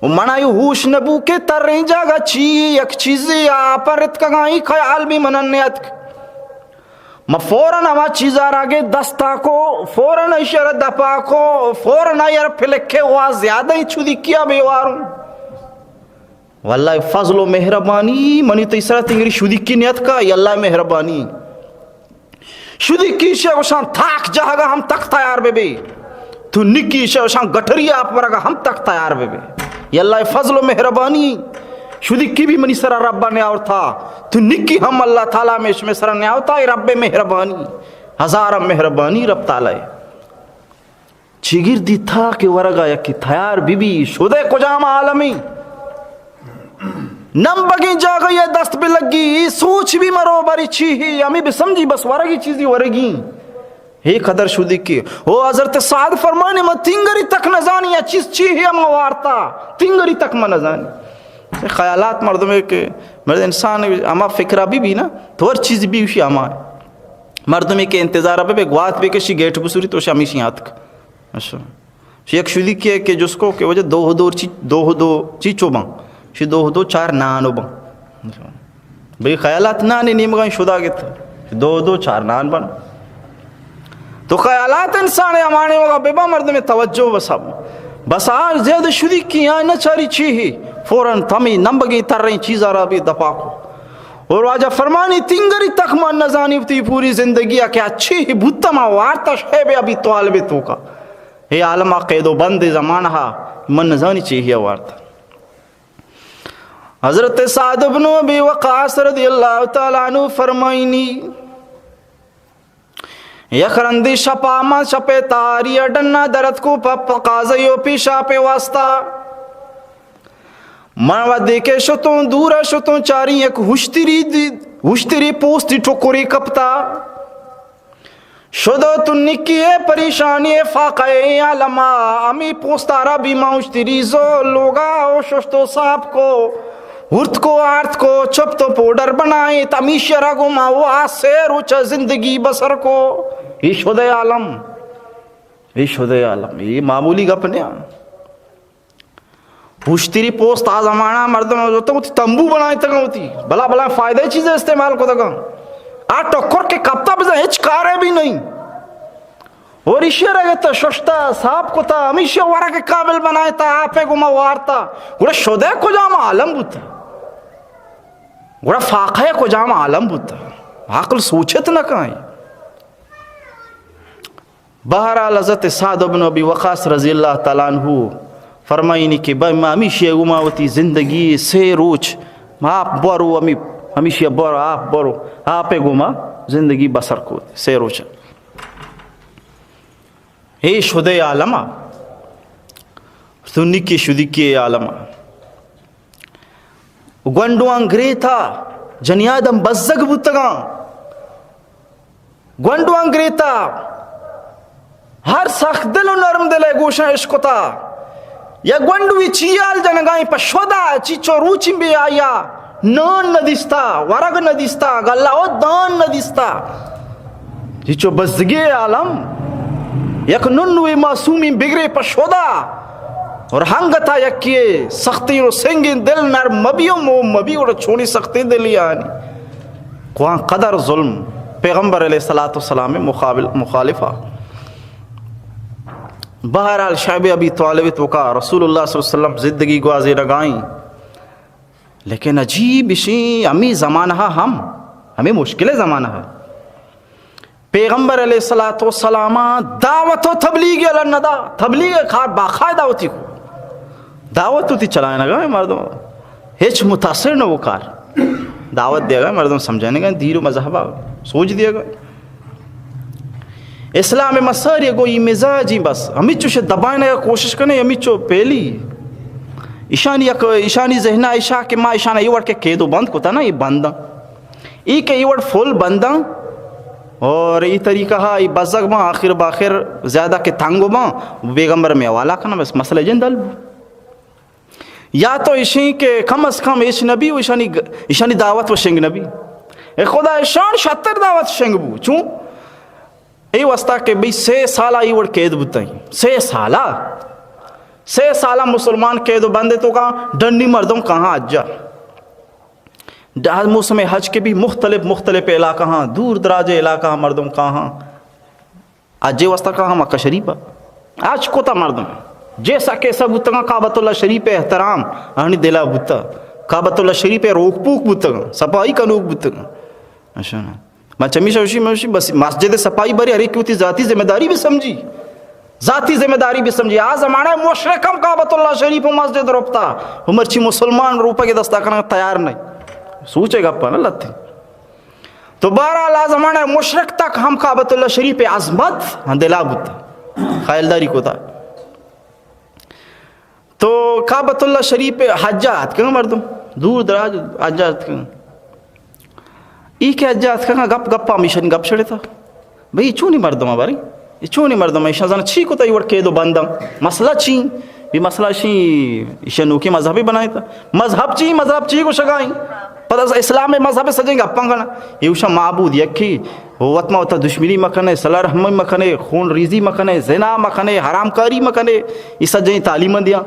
و منا اے ہوش نبو کہ تریں جاگہ چی، یک چیزے آپ ء رتکگاں، اے خیال بھی منا نیاتک۔ من فوراً ہما چیزا را گے دستا کو، فوراً ایشی ء را دپا کو، فوراً آئی ء را پلکے وا زیادہ چودی کیا بیواروں۔ واللہ فضل و مہربانی منی تئی سرا تنگری شدیکی نیتکا، اے اللہ مہربانی۔ شدیکی ایشی گوشان تاک جہگا ہم تک تیار بہ بے۔ تو نکی ایشی گوشان گٹری آپ برگا ہم تک تیار بہ بے۔ اے اللہ فضل و مہربانی۔ شدیکی بھی منی سرا رب نیاورتا۔ تو نکی ہم اللہ تعالی میں شمے سرا نیاورتا، اے رب مہربانی۔ ہزار مہربانی رب تعالی۔ چگردی تاک ورگا یکے تیار بہ بی، شدے کجام عالمی؟ نمبگیں جاگہے دست بہ لگی، اے سوچ بی مرو بری چی ہی، ہمے بہ سمجھی بس ورگی چیزی ورگی۔ اے قدر شدیکی۔ او حضرت سعد فرمانے، من تینگری تک نزانی، اے چیز چی ہی ہم وارتا، تینگری تک من نزانی۔ خیالات مردمے کہ مرد انسان ہما فکرا بہ بی نا، تو ہر چیز بی اشی ہما۔ مردمے کہ انتظار بہ بے، گوات بہ کشی، گیٹ بسوری تو شمیشی آتک۔ اچھا۔ شی یک شدیکی کہ جس کو کہ وجہ دو دو چی، دو دو چی چو بن۔ شی دو دو چار نان بن۔ بھئی خیالات نان نیمگا شدا گت۔ دو دو چار نان بن۔ تو خیالات انسان ہمانے وگا ببا مردم توجہ بس ہم۔ بس آ زیادہ شدی کی آ نہ چاری چی ہی، فوراً تمی نمبگی تریں چیزا را بھی دپا کو۔ اور واجہ فرمانی تنگری تک من نزانی تی پوری زندگی کہ اچھی ہی بوتا ما وارتا شیب ابی طالب توکا۔ اے عالم قید و بند زمانہ من نزانی چی ہی وارتا۔ حضرت سعد بن ابی وقاص رضی اللہ تعالی عنہ فرمائنی، یک رندی شپا من شپے تاری ء ڈنا درت کو پہ، پہ قاضی و پیشاپے واسطہ۔ من وھدے کہ شتوں دور ء شتوں چاری یک ہشتری دی، ہشتری پوستی ٹکری کپتا۔ شد و تنکی ء پریشانی ء فاقہ ء عالما، ہمی پوستارا بھی ما ہشتری زو لوگا و ششت و صاف کو۔ ہرت کو، آرت کو، چپت و پوڈر بنائیت، ہمیشی را گوں ما وا سے روچ زندگی بسر کو۔ اے شدہ عالم، اے شدہ عالم، اے معمولی گپ نیا۔ پشتری پوست آ زمانہ مردم ہوتا ہوتی تمبو بنائیتگا ہوتی، بلا بلا فائدہ چیز استعمال کو دگا۔ آ ٹکر کے کپتا بزا ہچ کارے بھی نہیں۔ اور ایشی را گتا ششتا، صاف کتا، ہمیشی ورگ قابل بنائے تا، آپے گما وارتا۔ گڑا شدہ کجام عالم بوتا؟ گڑا فاقہ کجام عالم بوتا؟ عقل سوچت نہ کائیں۔ بہرحال حضرت سعد بن ابی وقاص رضی اللہ تعالی عنہ فرمائنی کہ بھائی ما ہمیشی گما وتی زندگی سے روچ ما آپ بورو ہمی، ہمیشی بورو آپ بورو آپے گما زندگی بسر کو سے روچ۔ اے شدہ عالم ء، سنکی شدیکی عالم ء۔ گونڈواں گریتا، جنی آدم بزگ بوتگاں۔ گونڈواں گریتا، ہر سخت دل و نرم دل ء گوشاں اشکتا۔ یا گونڈوی چیال جنگائیں پہ شدا، چیچو روچی بے آیا۔ نان نہ دیستا، ورگ نہ دیستا، گلہ و دان نہ دیستا۔ چیچو بزگی عالم، یک ننوی معصومی بگرے پہ شدا، اور ہنگتا یکی سختی و سنگین دل نرم مبی و مو مبی اور چونی سختی دلی آنی۔ کوان قدر ظلم، پیغمبر علیہ الصلوۃ والسلام مقابل، مخالفہ۔ بہرحال شعب ابی طالب توکا رسول اللہ صلی اللہ علیہ وسلم زندگی گوازینگائیں۔ لیکن عجیب اشی، ہمیں زمانہ ہم، ہمیں مشکل زمانہ ہے۔ پیغمبر علیہ الصلوۃ والسلام دعوت و تبلیغ یلہ ندا، تبلیغ کار باقاعدہ ہوتی کو۔ دعوت ہوتی چلائے نگا مردم، ہچ متاثر نہ وہ کار۔ دعوت دیا گا مردم سمجھانے گا، دیر و مذہبہ سوچ دیا گا۔ اسلام مساری گو ای مزاجی بس، ہمیچو شے دبائنے کوشش کنے، ہمیچو پہلی۔ ایشانی یک، ایشانی ذہن ایشا کہ ما ایشان ای وڑ کے قید و بند کتا نا، یہ بنداں۔ ای کہ ای وڑ فل بنداں اور ای طریقہ ہا ای بزگ باں، آخر باخر زیادہ کہ تنگ باں، بیگمبر میں حوالہ کنا، بس مسئلہ جن دل بو۔ یا تو اشیں کہ کم از کم اش نبی و اشانی، اشانی دعوت و شنگ نبی۔ اے خدا اشان شتر دعوت شنگ بو۔ چون؟ اے واسطہ کہ بھئی سے سالہ ای وڑ قید بوتیں۔ سے سالہ؟ سے سالہ مسلمان قید و بندے توکا ڈنی مردم کہاں اجا۔ ڈ-، موسم حج کے بھی مختلف، مختلف علاقہ ہاں، دور دراج علاقہ ہاں مردم کہاں۔ حج واسطہ کہاں مکہ شریف آ۔ حج کوتا مردم۔ جیسا کیسا بوتگاں کعبۃ اللہ شریف احترام آنی دلا بوتا۔ کعبۃ اللہ شریف روک پوک بوتگاں، صفائی کنوک بوتگاں۔ اشانا۔ من چمیشا وشی، من وشی بس مسجد صفائی بری ہر ایک وتی ذاتی ذمہ داری بھی سمجھی۔ ذاتی ذمہ داری بھی سمجھی۔ آ زمانہ مشرک ہم کعبۃ اللہ شریف و مسجد روپتا۔ و مرچی مسلمان روپا کے دستا کرنا تیار نہیں۔ سوچے گا پا نہ لتے۔ تو بہرحال آ زمانہ مشرک تک ہم کعبۃ اللہ شریف عظمت ہاں دلا بوتا۔ خیالداری کوتا۔ تو کعبۃ اللہ شریف حجا اتکن مردم، دور دراج حجا اتکن۔ ای کہ حجا اتکن گپ گپا میشن گپ چھڑتا۔ بھئی چونی مردم باری، ای چونی مردم، ایشان زن چی کوتا ای وڑ قید و بندم؟ مسئلہ چی؟ بھی مسئلہ شی، ایشان نوکی مذہبی بنائیتا۔ مذہب چی؟ مذہب چی گوشگائیں؟ پدا اسلام مذہب سجیں گپاں کنا۔ ایوشا معبود یکی، وت ما وتا دشمنی مکنے، صلہ رحمی مکنے، خون ریزی مکنے، زنا مکنے، حرام کاری مکنے، ای سجیں تعلیم دیا۔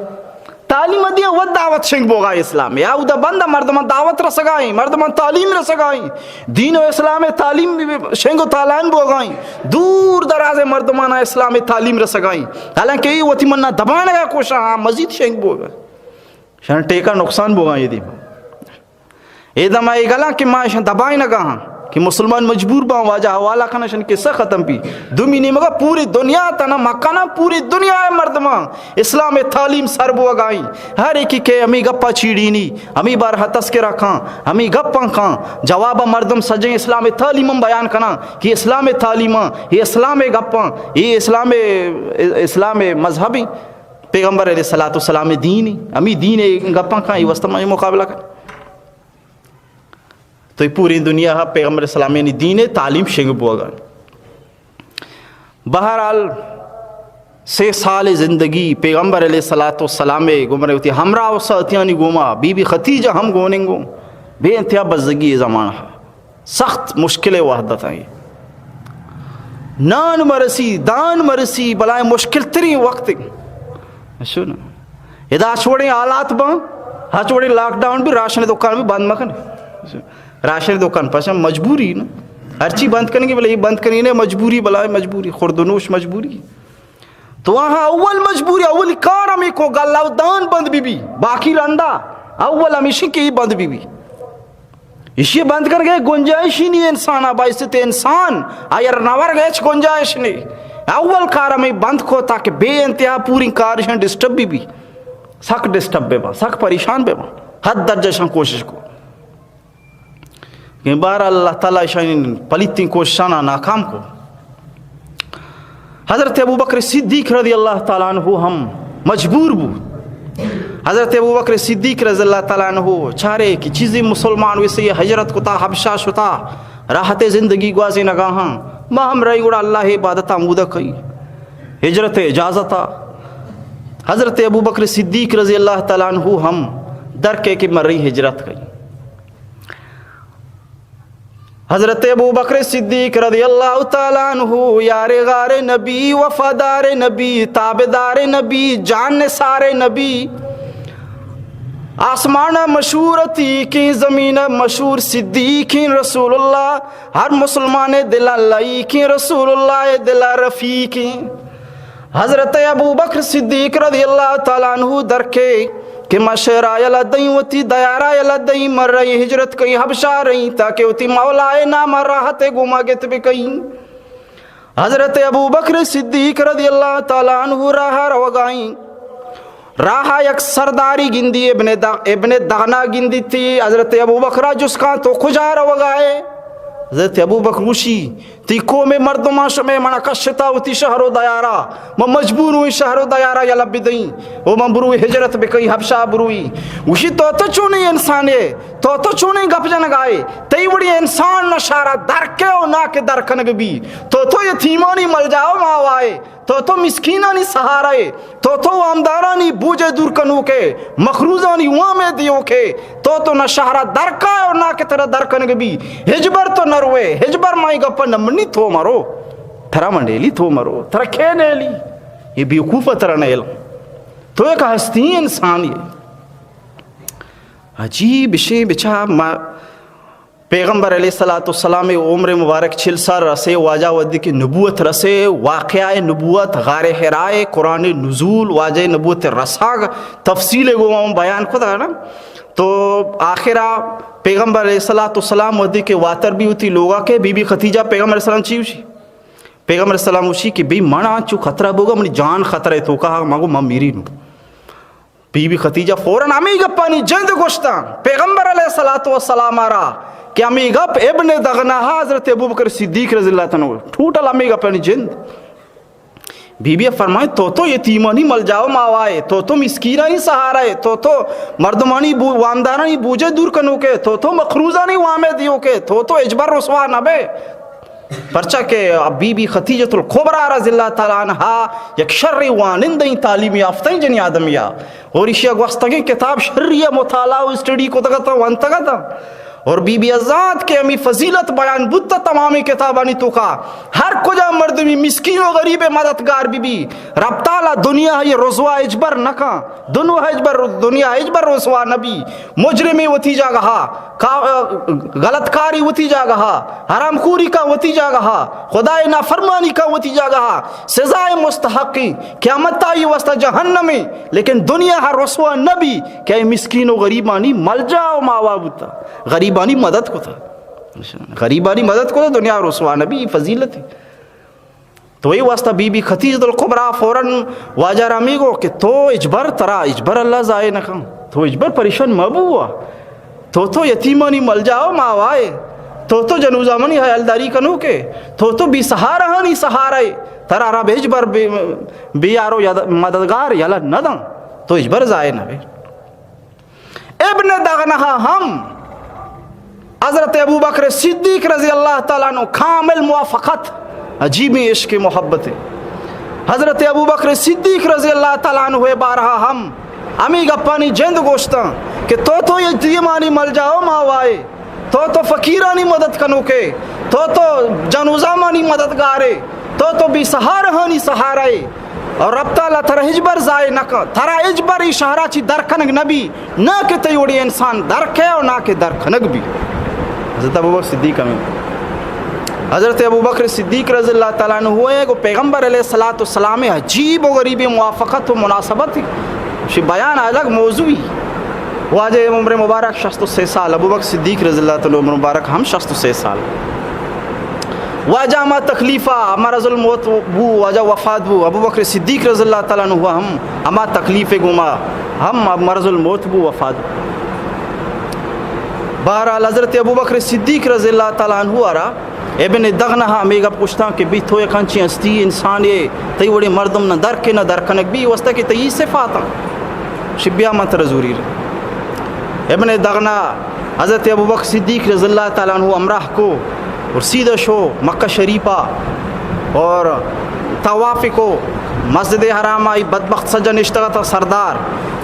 تعلیم دیا و دعوت شنگ بوگا اسلام۔ یا اودا بند مردمان دعوت رسگائیں، مردمان تعلیم رسگائیں، دین و اسلام تعلیم شنگ و تالان بوگائیں، دور دراز مردمان اسلام تعلیم رسگائیں۔ حالانکہ یہ وتی منا دبانگا کوشاں، ہاں، مزید شنگ بوگا۔ شان ٹیکا نقصان بوگائیں دیم۔ اے دما اے گلاں کہ ما اشاں دبائینگا ہاں کہ مسلمان مجبور باں، واجہ حوالہ کن اشانی قصہ ختم بی۔ دومی نیمگا پوری دنیا تنا مکہ نا، پوری دنیا مردماں اسلام تعلیم سر بوگائیں۔ ہر ایکی کہ ہمیں گپا چیڑینی، ہمیں بارہا تذکرہ کاں، ہمیں گپاں کاں، جوابا مردم سجیں اسلام تعلیم ہم بیان کناں کہ اسلام تعلیماں، یہ اسلام گپاں، یہ اسلام، اسلام مذہبی، پیغمبر علیہ الصلوۃ والسلام دینی، ہمیں دین گپاں کاں، یہ واسطہ ما مقابلہ کن۔ تو اے پوری دنیا ہا پیغمبر اسلامینی دین تعلیم شنگ بوگا۔ بہرحال، سے سال زندگی پیغمبر علیہ الصلوۃ والسلام گمرے ہوتی ہمراہ و ساتھیانی گوما، بی بی خدیجہ ہم گوننگو، بے انتہا بزگی زمانہ، سخت مشکل وحدت ہیں۔ نان مرسی، دان مرسی، بلائیں مشکل ترین وقت۔ اشو نا۔ ادا ہچ وڑیں حالات باں، ہچ وڑیں لاک ڈاؤن بھی، راشن دکان بھی بند مکن۔ راشن دکان پشم مجبوری نا۔ ہرچی بند کنگی، بلے یہ بند کنگی نے مجبوری، بلائیں مجبوری، خورد و نوش مجبوری۔ تو آہاں اول مجبوری، اول کار ہمیں کو گلہ و دان بند بی بی، باقی رندا اول ہمیشی کہ یہ بند بی بی۔ ایشی بند کنگے گنجائش ہی نہیں انسان، باعث انسان آئر نور گئے ہچ گنجائش نہیں۔ اول کار ہمیں بند کو تاکہ بے انتہا پوری کارشاں ڈسٹرب بی بی، سک ڈسٹرب بے با، سک پریشان بے با، حد درجہ شان کوشش کو۔ کہ بہرحال اللہ تعالی شان پلیتیں کوششانا ناکام کو۔ حضرت ابوبکر صدیق رضی اللہ تعالی عنہ ہم مجبور بو۔ حضرت ابوبکر صدیق رضی اللہ تعالی عنہ چارے کہ چیزیں مسلمان ویسے ہجرت کتا، حبشہ شتا، راحت زندگی گوازینگا ہاں، ما ہم رہی گڑا اللہ عبادت آمودہ کئی۔ ہجرت اجازتا۔ حضرت ابوبکر صدیق رضی اللہ تعالی عنہ ہم درکے کہ من رہی ہجرت کئی۔ حضرت ابوبکر صدیق رضی اللہ تعالی عنہ یار غار نبی، وفادار نبی، تابعدار نبی، جان نثار نبی۔ آسمان مشہور عتیقیں، زمین مشہور صدیقیں رسول اللہ، ہر مسلمان دل لائقیں رسول اللہ، دل رفیقیں۔ حضرت ابوبکر صدیق رضی اللہ تعالی عنہ درکے کہ ما شہرا یلہ دئیں، وتی دیارا یلہ دئیں، من رئیں ہجرت کئیں، حبشہ رئیں، تاکہ وتی مولائے نام راحت گوما گت بکئیں۔ حضرت ابوبکر صدیق رضی اللہ تعالی عنہ راہ روگائیں۔ راہ یک سرداری گندی، ابن دغ-، ابن دغنا گندی تی۔ حضرت ابوبکر جسکاں تو کجا روگائے؟ حضرت ابوبکر گوشی، تی قوم مردمان شمے منا کشتا وتی شہر و دیارا، من مجبور ہوئی شہر و دیارا یلہ بدئیں و من بروئی ہجرت بکئی، حبشہ بروئی۔ گوشی تو تو چونیں انسانے، تو تو چونیں گپ جنگائے، تئی وڑی انسان نہ شہرا درکے و نہ کہ درکنگ بی، تو تو یتیمانی ملجا و ماوائے، تو تو مسکینانی سہارائے، تو تو وامدارانی بوجے دور کنوکے، مقروضانی وامے دیوکے، تو تو نہ شہرا درکائے اور نہ کہ ترا درکنگ بی۔ ہجبر تو نہ روئے، ہجبر مائی گپا نہ منی تو مرو۔ ترا منڈیلی تو مرو، ترا کے نیلی؟ یہ بیوقوف ترا نیل۔ تو ایک ہستی انسان یہ۔ عجیب شے بچا ما پیغمبر علیہ الصلوۃ والسلام عمر مبارک چل سال رسے، واجہ وھدے کہ نبوت رسے، واقعہ نبوت، غار حرا، قرآن نزول، واجہ نبوت رساگ، تفصیل گو ہم بیان کتا نا۔ تو آخرا پیغمبر علیہ الصلوۃ والسلام وھدے کہ واتر بی وتی لوگا کہ بی بی خدیجہ پیغمبر علیہ السلام چی گوشی؟ پیغمبر علیہ السلام گوشی کہ بی منا چو خطرہ بوگا، منی جان خطرہ توکا، مگو من میری نو۔ بی بی خدیجہ فوراً ہمے گپانی جند گوشتاں پیغمبر علیہ الصلوۃ والسلام ءَ را کہ ہمے گپ ابن دغنہ حضرت ابوبکر صدیق رضی اللہ تعالی عنہ، ٹوٹل ہمے گپانی جند۔ بی بی فرمائیں، تو تو یتیمانی ملجا و ماوا ئے، تو تو مسکینانی سہارا ئے، تو تو مردمانی بو-، وامدارانی بوجے دور کنوک ئے، تو تو مقروضانی وامے دیوک ئے، تو تو ہچبر رسوا نہ بئے۔ پرچا کہ بی بی خدیجۃ الکبریٰ رضی اللہ تعالی عنہا یک شریں وانندہیں تعلیم یافتہیں جنی آدمیا، اور ایشیا گوستگیں کتاب شری ءَ مطالعہ و اسٹڈی کتگ اتاں، ونتگ اتاں۔ اور بی بی ءَ زانت کہ ہمے فضیلت بیان بوت تمامیں کتابانی توکا، ہر کجا مردمی مسکین و غریب مددگار بی بی، رب تعالی دنیا ءَ رسوا ہچبر نہ کن۔ دنیا ہچبر، دنیا ہچبر رسوا نہ بی۔ مجرمی وتی جاگہ، کا-، غلط کاری وتی جاگہ، حرام خوری کا وتی جاگہ، خدائے نافرمانی کا وتی جاگہ، سزائے مستحقی، قیامت آئی واسطہ جہنمی۔ لیکن دنیا ءَ رسوا نہ بی کہ اے مسکین و غریبانی ملجا و ماوا بوتا، غریبانی مدد کتا۔ غریبانی مدد کتا، دنیا ءَ رسوا نہ بی، فضیلت ہے۔ تو اے واسطہ بی بی خدیجۃ الکبریٰ فوراً واجہ را ہمے گو کہ تو ہچبر، ترا ہچبر اللہ ضائع نہ کن، تو ہچبر پریشان مہ بو، تو تو یتیمانی ملجا و ماوائے، تو تو جنوزامانی حیالداری کنوکے، تو تو بی سہارہانی سہارائے، ترا رب ہچبر بے، بے یار و ید-، مددگار یلہ نہ داں، تو ہچبر ضائع نہ بے۔ ابن دغنہ ہم حضرت ابوبکر صدیق رضی اللہ تعالیٰ عنہ کامل موافقت، عجیبیں عشق محبت۔ حضرت ابوبکر صدیق رضی اللہ تعالیٰ عنہ بارہا ہم ہمے گپانی جند گوشتاں کہ تو تو یتیمانی ملجا و ماوائے، تو تو فقیرانی مدد کنوکے، تو تو جنوزامانی مددگارے، تو تو بی سہارہانی سہارائے۔ اور رب تعالیٰ ترا ہچبر ضائع نہ کن، ترا ہچبر ای شہرا چی در کنگ نہ بی، نہ کہ تئی وڑی انسان در کئے اور نہ کہ در کنگ بی۔ حضرت ابوبکر صدیق ہمیں، حضرت ابوبکر صدیق رضی اللہ تعالیٰ عنہ ہوئے گو پیغمبر علیہ الصلوۃ والسلام عجیب و غریب موافقت و مناسبت، شی بیان الگ موضوعی۔ واجہ عمر مبارک شست و سے سال، ابوبکر صدیق رضی اللہ تعالیٰ عنہ عمر مبارک ہم شست و سے سال۔ واجہ ہما تکلیفا مرض الموت بو، واجہ وفات بو، ابوبکر صدیق رضی اللہ تعالیٰ عنہ ہم ہما تکلیف گوما ہم مرض الموت بو، وفات بو۔ بہرحال حضرت ابوبکر صدیق رضی اللہ تعالیٰ عنہ را ابن دغنہ ہمے گپ گوشتاں کہ بی تو یک انچیں ہستی انسانے، تئی وڑیں مردم نہ در کے نہ در کنگ بی، واسطہ کہ تئی صفاتاں۔ شی بیا من ترا زوری رہے۔ ابن دغنہ حضرت ابوبکر صدیق رضی اللہ تعالیٰ عنہ ہمراہ کو اور سیدھا شو مکہ شریفہ اور طواف کو، مسجد حرام آئی بدبخت سجا نشتگا تھا سردار،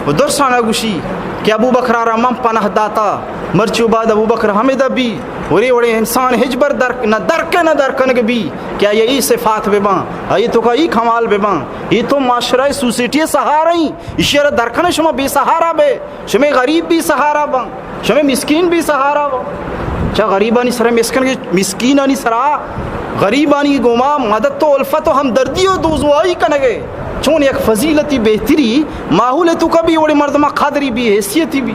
و درسانا گوشی کہ ابوبکر را من پناہ داتا، مرچو بعد ابوبکر ہمیں دبی، وڑے وڑے انسان ہچبر در، نہ در کے نہ در کنگ بی کہ آئی ای صفات بباں، آئی تو کا ای کمال بباں، ای تو معاشرہ سوسائٹی سہارا ایں، اشی را در کنے شما بے سہارا بے، شمے غریب بی سہارا باں، شمے مسکین بی سہارا باں۔ چا غریبانی سرا مسکن، مسکینانی سرا غریبانی گوما مدد و الفت و ہمدردی و دوزوائی کنگے۔ چون یک فضیلتی بہتری ماحول تو کبھی وڑے مردمہ قدری بی حیثیتی بی۔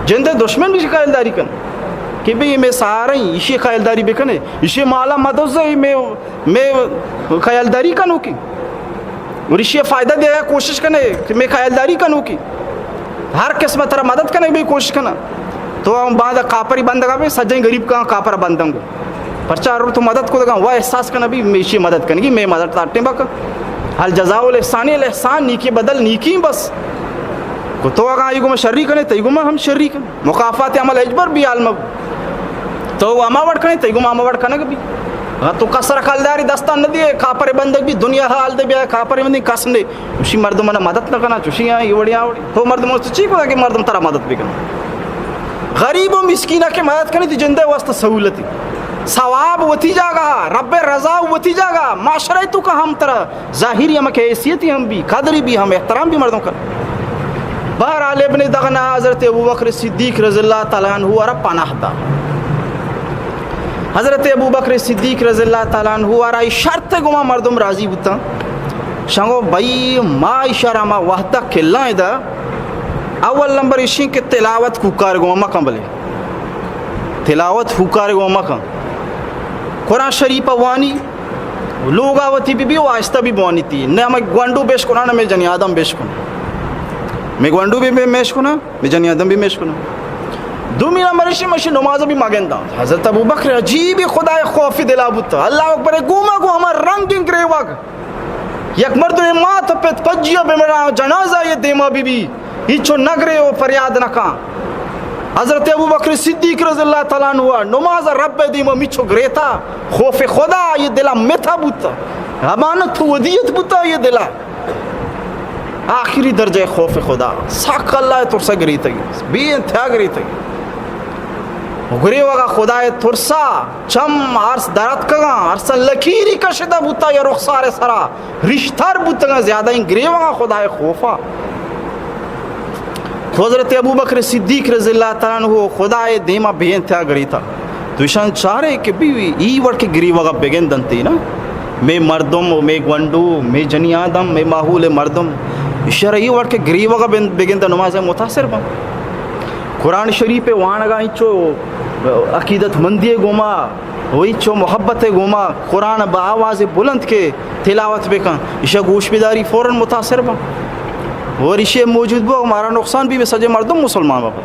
جندے دشمن بی خیالداری کن کہ بھئی میں سہارا ایں، اشی خیالداری بکنے، اشی مالا مدوزے، میں، میں خیالداری کنو کی۔ اور اشی فائدہ دے کوشش کنے کہ میں خیالداری کنو کی۔ ہر قسم ترا مدد کنے بی کوشش کنا۔ تو ہم بعد کاپری بندگا بے سجیں غریب کا کاپر بندنگو۔ پرچا رو تو مدد کو دگا وہ احساس کنا بی میشی مدد کنگی، میں مدد تاٹیں بک۔ ہل جزاء الاحسان الاحسان، نیکی بدل نیکی بس۔ کو تو اگاں ایگو میں شری کنے، تیگو میں ہم شری کن۔ مکافات عمل ہچبر بی عالم۔ تو ہما وڑ کنے، تئی گوما ہما وڑ کنگ بی۔ اگاں تو کس را کلداری دستان نہ دیے، کاپر بندگ بی، دنیا حال دے بیا، کاپر بندی کس نے۔ چوشی مردم منا مدد نہ کنا، چوشی آں، یہ وڑی، آ وڑی۔ تو مردم است چی کو کہ مردم ترا مدد بکن؟ غریب و مسکینہ کے مدد کنی تی جندے واسطہ سہولتی۔ ثواب وتی جاگہ، رب رضا وتی جاگہ، معاشرہ تو کا ہم ترا ظاہری ہم کہ حیثیتی ہم بی، قدری بی ہم، احترام بی مردم کن۔ بہرحال ابن دغنہ حضرت ابوبکر صدیق رضی اللہ تعالیٰ عنہ را پناہ دا۔ حضرت ابوبکر صدیق رضی اللہ تعالیٰ عنہ را ای شرط گما مردم راضی بوتاں۔ شنگو بھئی ما اشارہ ما وحدہ کلاں دا۔ اول نمبر اشی کہ تلاوت کوکار گما مکن بلے۔ تلاوت کوکار گما مکن۔ قرآن شریف وانی، لوگا وتی بی بی و آہستہ بی بوانی تی۔ نہ ہمیں گونڈو بیش کنا، نہ میں جنی آدم بیش کنا۔ میں گونڈو بی بی میش کنا، میں جنی آدم بی میش کنا۔ دومی نمبر اشی مشی نماز بی مگندا۔ حضرت ابوبکر عجیب خدائے خوف دلا بوتا۔ اللہ اکبر گوما گو ہما رنگیں گریوگ۔ یک مردمے مات و پت پجیا بمرا جنازہ یہ دیما بی بی۔ ہچو نگرے و فریاد نکاں۔ حضرت ابوبکر صدیق رضی اللہ تعالیٰ عنہ نماز رب دیما مچو گریتا، خوف خدا یہ دلا متا بوتا، امانت و ودیت بوتا یہ دلا۔ آخری درجہ خوف خدا، ساک اللہ ترسا گریتگی، بے انتہا گریتگی۔ گریوگا خدائے ترسا، چم ارس دراتکگاں، ارس لکیری کشتہ بوتا یا رخسار سرا، رشتر بوتگاں زیادہ این گریوگا خدائے خوفا۔ تو حضرت ابوبکر صدیق رضی اللہ تعالی عنہ خدائے دیما بے انتہا گریتا۔ تو ایشان چارے کہ بی ای وڑ کہ گریوگا بگندنتی نا، مے مردم و مے گونڈو، مے جنی آدم، مے ماحول مردم، ایشرا ای وڑ کہ گریوگا بن-، بگندن نماز متاثر بن۔ قرآن شریف وانگا انچو عقیدت مندی گوما، و انچو محبت گوما قرآن با آواز بلند کے تلاوت بکن، ایشا گوش بداری فوراً متاثر بن۔ اور ایشی موجود بو، ہمارا نقصان بھی، سجے مردم مسلمان بو۔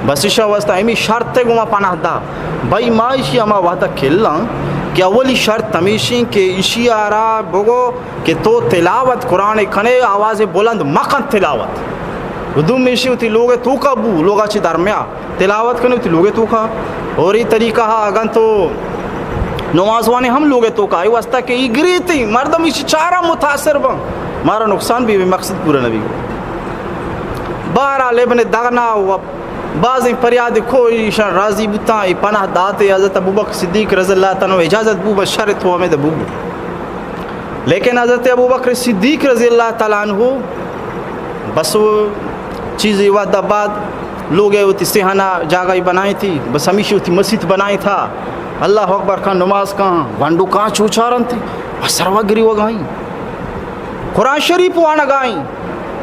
بس ایشا واسطہ ہمی شرط گوما پناہ دا۔ بھائی ما ایشی ہما وحدہ کھلاں کہ اولی شرط ہمیشی کہ ایشی آرا بگو کہ تو تلاوت قرآن کنے، آواز بلند مکن تلاوت۔ و دوم ایشی وتی لوگ توکا بو، لوگا چی درمیا تلاوت کنے وتی لوگ توکا۔ اور ای طریقہ ہا اگن تو نماز وانے ہم لوگ توکا، ای واسطہ کہ ای گریتی مردم ایشی چارا متاثر بن، مارا نقصان بھی، بھی مقصد پورا نبی۔ بہرحال ابن دغنا و بازیں پریاد کو ایشان راضی بوتاں، ای پناہ داتے حضرت ابوبکر صدیق رضی اللہ تعالی عنہ اجازت بو، بس شر تو ہمیں دبو۔ لیکن حضرت ابوبکر صدیق رضی اللہ تعالی عنہ بس وہ چیزی وعدہ بعد لوگ وتی سیہانا جاگہ بنائیں تھی، بس ہمیشی وتی مسیت بنائیں تھا۔ اللہ اکبر کان، نماز کان، گونڈو کان چوچارن تھی، بس سروا گریوگائیں، قرآن شریف وانگائیں،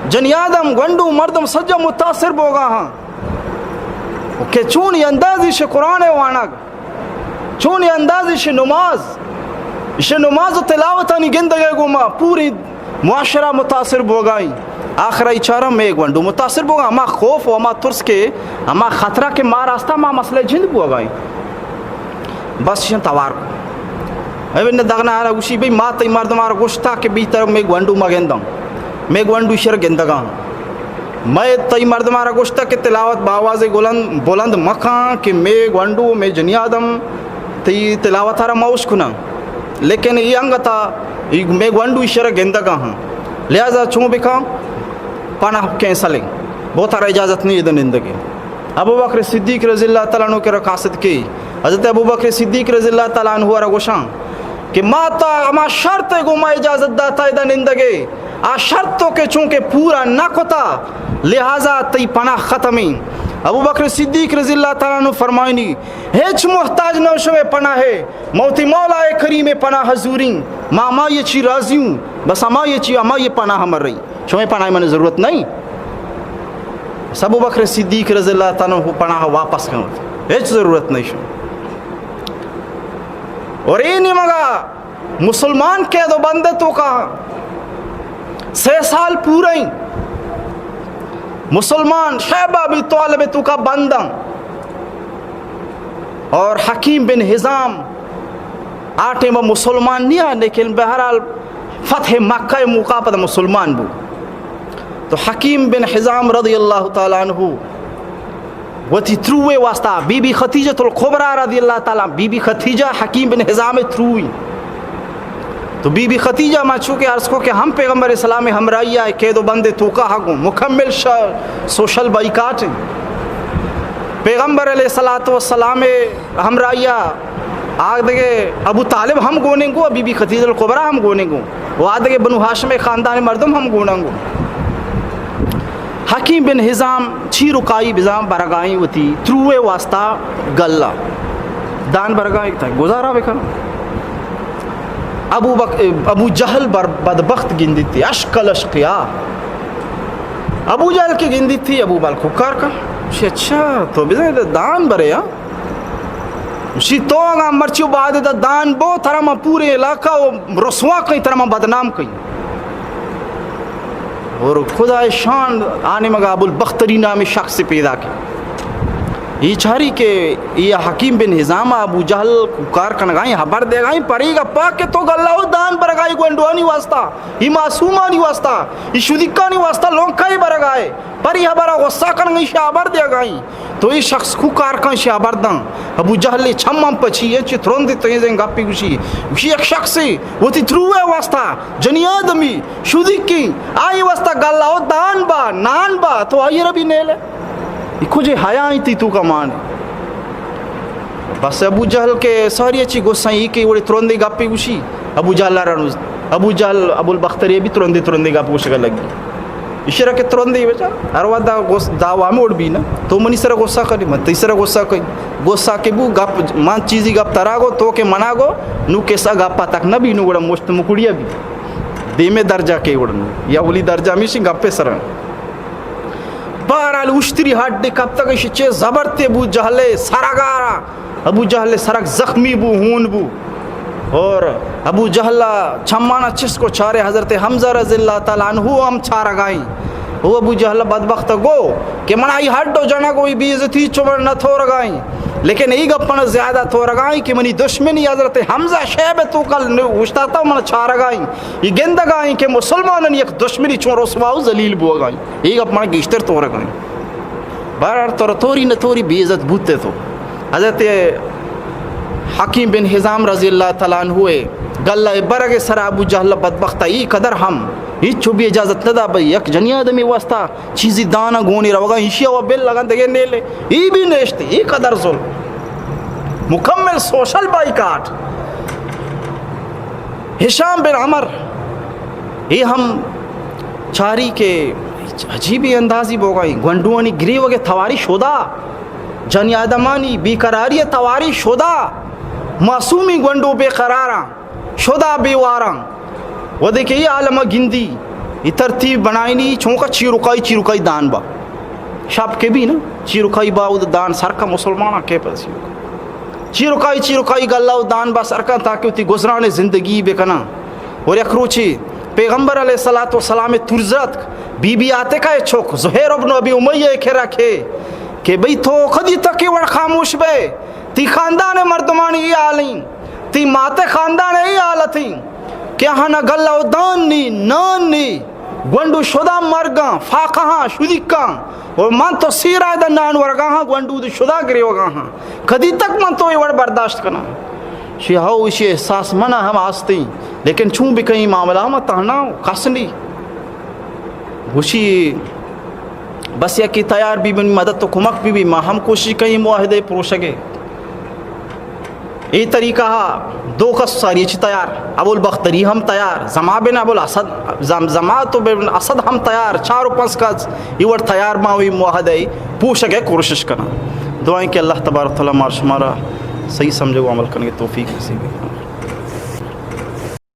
جنی آدم، گونڈو، مردم سجا متاثر بوگا ہاں کہ چونی اندازی شے قرآن وانگ، چونی انداز ایشی نماز، ایشی نماز و تلاوتانی گندگے گوما پوری معاشرہ متاثر بوگائیں۔ آخر ای چارم مے گونڈو متاثر بوگا، ہما خوف و ہما ترس کے، ہما خطرہ کے ما راستا ما مسئلہ جند بوگائیں۔ بس ایشان توار کو۔ اے بندہ دغنا آرا گوشی، بھئی ما تئی مردم آرا گوشتا کہ بی تر مے گونڈو ما گندم، مے گونڈو ایشر گندگا۔ مئے تئی مردمارا گوشتگ کہ تلاوت باواز گلند، بلند مکاں کہ مے گونڈو، مے جنی آدم تئی تلاوتارا موش کناں، لیکن ای انگتا ای مے گونڈو ایشرا گندگا ہاں، لہذا چون بکاں؟ پناہ کینسل ہیں، بہتارا اجازت نہیں ادن نندگے۔ ابو بکر صدیق رضی اللہ تعالی عنہ کرا قاصد کی، حضرت ابو بکر صدیق رضی اللہ تعالی عنہ را گوشاں کہ ما تا ہما شرط گو ما اجازت داتا ادا نندگے، آ شرط تو کہ چونکہ پورا نہ کتا، لہذا تئی پناہ ختم ہیں۔ ابو بکر صدیق رضی اللہ تعالی عنہ فرمائنی، ہچ محتاج نہ شمے پناہ ہے، موتی مولا کریم پناہ حضوریں، ما ہما یہ چی راضی ہوں، بس ہما یہ چی، ہما یہ پناہ مر رہی، شمے پناہ من ضرورت نہیں۔ بس ابو بکر صدیق رضی اللہ تعالی عنہ پناہ واپس کرو، ہچ ضرورت نہیں شمے۔ اور اے نیمگا مسلمان قید و بند توکا سے سال پورا ہیں۔ مسلمان شیبہ ابی طالب توکا بنداں۔ اور حکیم بن حزام آ ٹائم مسلمان نہیں آ، لیکن بہرحال فتح مکہ موقع پر مسلمان بو۔ تو حکیم بن حزام رضی اللہ تعالی عنہ وتی تروے واسطہ بی بی خدیجۃ الکبریٰ رضی اللہ تعالی، بی بی خدیجہ حکیم بن حزام تروی۔ تو بی بی خدیجہ ما چونکہ عرض کو کہ ہم پیغمبر اسلام ہمراہی آئے قید و بند توکا ہگوں مکمل ش-، سوشل بائیکاٹ ہیں۔ پیغمبر علیہ الصلوۃ والسلام ہمراہی آ دگہ ابو طالب ہم گونیں گو، بی بی خدیجۃ الکبریٰ ہم گونیں گو، و آ دگہ بنو ہاشم خاندان مردم ہم گوناں گو۔ حکیم بن حزام چی رکائی بزاں برگائیں وتی تروے واسطہ گلہ دان برگائیں تا گزارا بکن۔ ابو بک-، ابو جہل بر بدبخت گندیتی، اشکل اشقیا۔ ابو جہل کے گندیتی، ابو بال کھکار کا۔ شی اچھا، تو بزاں دان برے ہاں؟ شی تو اگاں مرچی بعد دا دان بو، ترا ما پورے علاقہ و رسوا کئی، ترا ما بدنام کئی۔ اور خدائے شان آنے مگا ابو البختری نامی شخص پیدا کی۔ یہ چاری کہ یہ حکیم بن حزام ابو جہل کار کنگائیں، حبر دیگائیں، پریگا پاک کہ تو گلہ و دان برگائی گونڈوانی واسطہ، یہ معصومانی واسطہ، یہ شدیکانی واسطہ لونکائی برگائے۔ پری حبر غصہ کنگائیں، شی حبر دیگائیں۔ تو اے شخص کو کار کن شی حبر داں۔ ابو جہل چماں پچی، اے چہ ترند تیزیں گپی گوشی۔ گوشی یک شخصے وتی تروے واسطہ جنی آدمی شدیکی آئی واسطہ گلہ و دان با، نان با، تو آئی ربی نیلے۔ اے کجے حیا انت تئی توکا مان؟ بس ابو جہل کہ ساری اچی غصہ ای کہ وڑے ترندے گپے گوشی۔ ابو جہل را نوز، ابو جہل ابو البختری بھی ترندے ترندے گپ گوشگا لگی۔ اشرا کہ ترندے بچا، ہر ودا غص-، دعوا موڑ بھی نا، تو منی سر غصہ کری، من تی سر غصہ کئی۔ غصہ کہ بو گپ، من چیزی گپ ترا گو، تو کہ منا گو، نو کسا گپا تک نہ بھی، نو گڑا مشت مکڑیا بھی۔ دیمے درجہ کے وڑن، یا اولی درجہ ہمیشی گپے سرن۔ بہرحال اشتری ہڈ کپتگ، شچے زبرتے ابو جہل سرگارا۔ ابو جہل سرگ زخمی بو، ہون بو۔ اور ابو جہل چمانا چست کو چارے حضرت حمزہ رضی اللہ تعالی عنہ ہم چارگائیں۔ او ابو جہل بدبخت گو کہ من آئی ہڈ و جنگ و ای بے عزتی چو من نہ تھورگائیں، لیکن ای گپنا زیادہ تھورگائیں کہ منی دشمنی حضرت حمزہ شیب تو کل اوشتاتا من چارگائیں، ای گندگائیں کہ مسلمانن یک دشمنی چون رسوا و ذلیل بوگائیں۔ ای گپ من گیشتر تھورگائیں۔ بہرحال تو توری نہ توری بے عزت بوتے تو۔ حضرت حکیم بن حزام رضی اللہ تعالی عنہ گلہ برگ سر ابو جہل بدبخت ای قدر ہم ہچ بھی اجازت نہ دا بھئی یک جنی آدمی واسطہ چیزی دانا گونی روگا ایشی و بل لگن دگے نیلے۔ ای بھی نیشتے، ای قدر ظلم۔ مکمل سوشل بائیکاٹ۔ ہشام بن عمر، اے ہم چاری کہ عجیبی اندازی بوگائی، گونڈوانی گریوگے تواری شدا، جنی آدمانی بیقراری تواری شدا، معصومی گونڈو بے قراراں، شدا بے واراں۔ ودے کہ اے عالم گندی، اے ترتیب بنائینی، چونکا چیرکائی، چیرکائی دان با۔ شپ کے بھی نا، چیرکائی با، اود دان سرکا مسلماناں کے پسی۔ چیرکائی، چیرکائی گلہ و دان با سرکا تاکہ وتی گزران زندگی بکناں۔ اور یک روچے پیغمبر علیہ الصلوۃ والسلام ترزتک، بی بی عاتکہ چوک زہیر ابن ابی امیہ کرا کہ، کہ بھئی تو کدی تک وڑ خاموش بے، تی خاندان مردمانی اے حالیں، تی مات خاندان اے حالتیں کہ ہنا گلہ و دان نی، نان نی، گونڈو شدا مرگاں، فاقہاں، شدیکاں، و من تو سیرا دا نان ورگا ہاں، گونڈو دی شدا گریوگا ہاں۔ کدی تک من تو اے وڑ برداشت کناں؟ شی ہو، اشی احساس منا ہم آستیں، لیکن چون بکئیں معاملہ ما تہنا کس نی۔ گوشی بس یکی تیار بی، منی مدد و کمک بی، بی ما ہم کوشش کئیں معاہدہ پروشگے۔ اے طریقہ ہا دو کس ساری چی تیار، ابو البختری ہم تیار، زما بن ابو الاسد، زم-، زما تو بن اسد ہم تیار، چار و پنچ کس ای وڑ تیار ما وی معاہدہ پوشگے کوشش کناں۔ دعائیں کہ اللہ تبارک و تعالی مار شمارا صحیح سمجھو عمل کرنے کی توفیق نصیب۔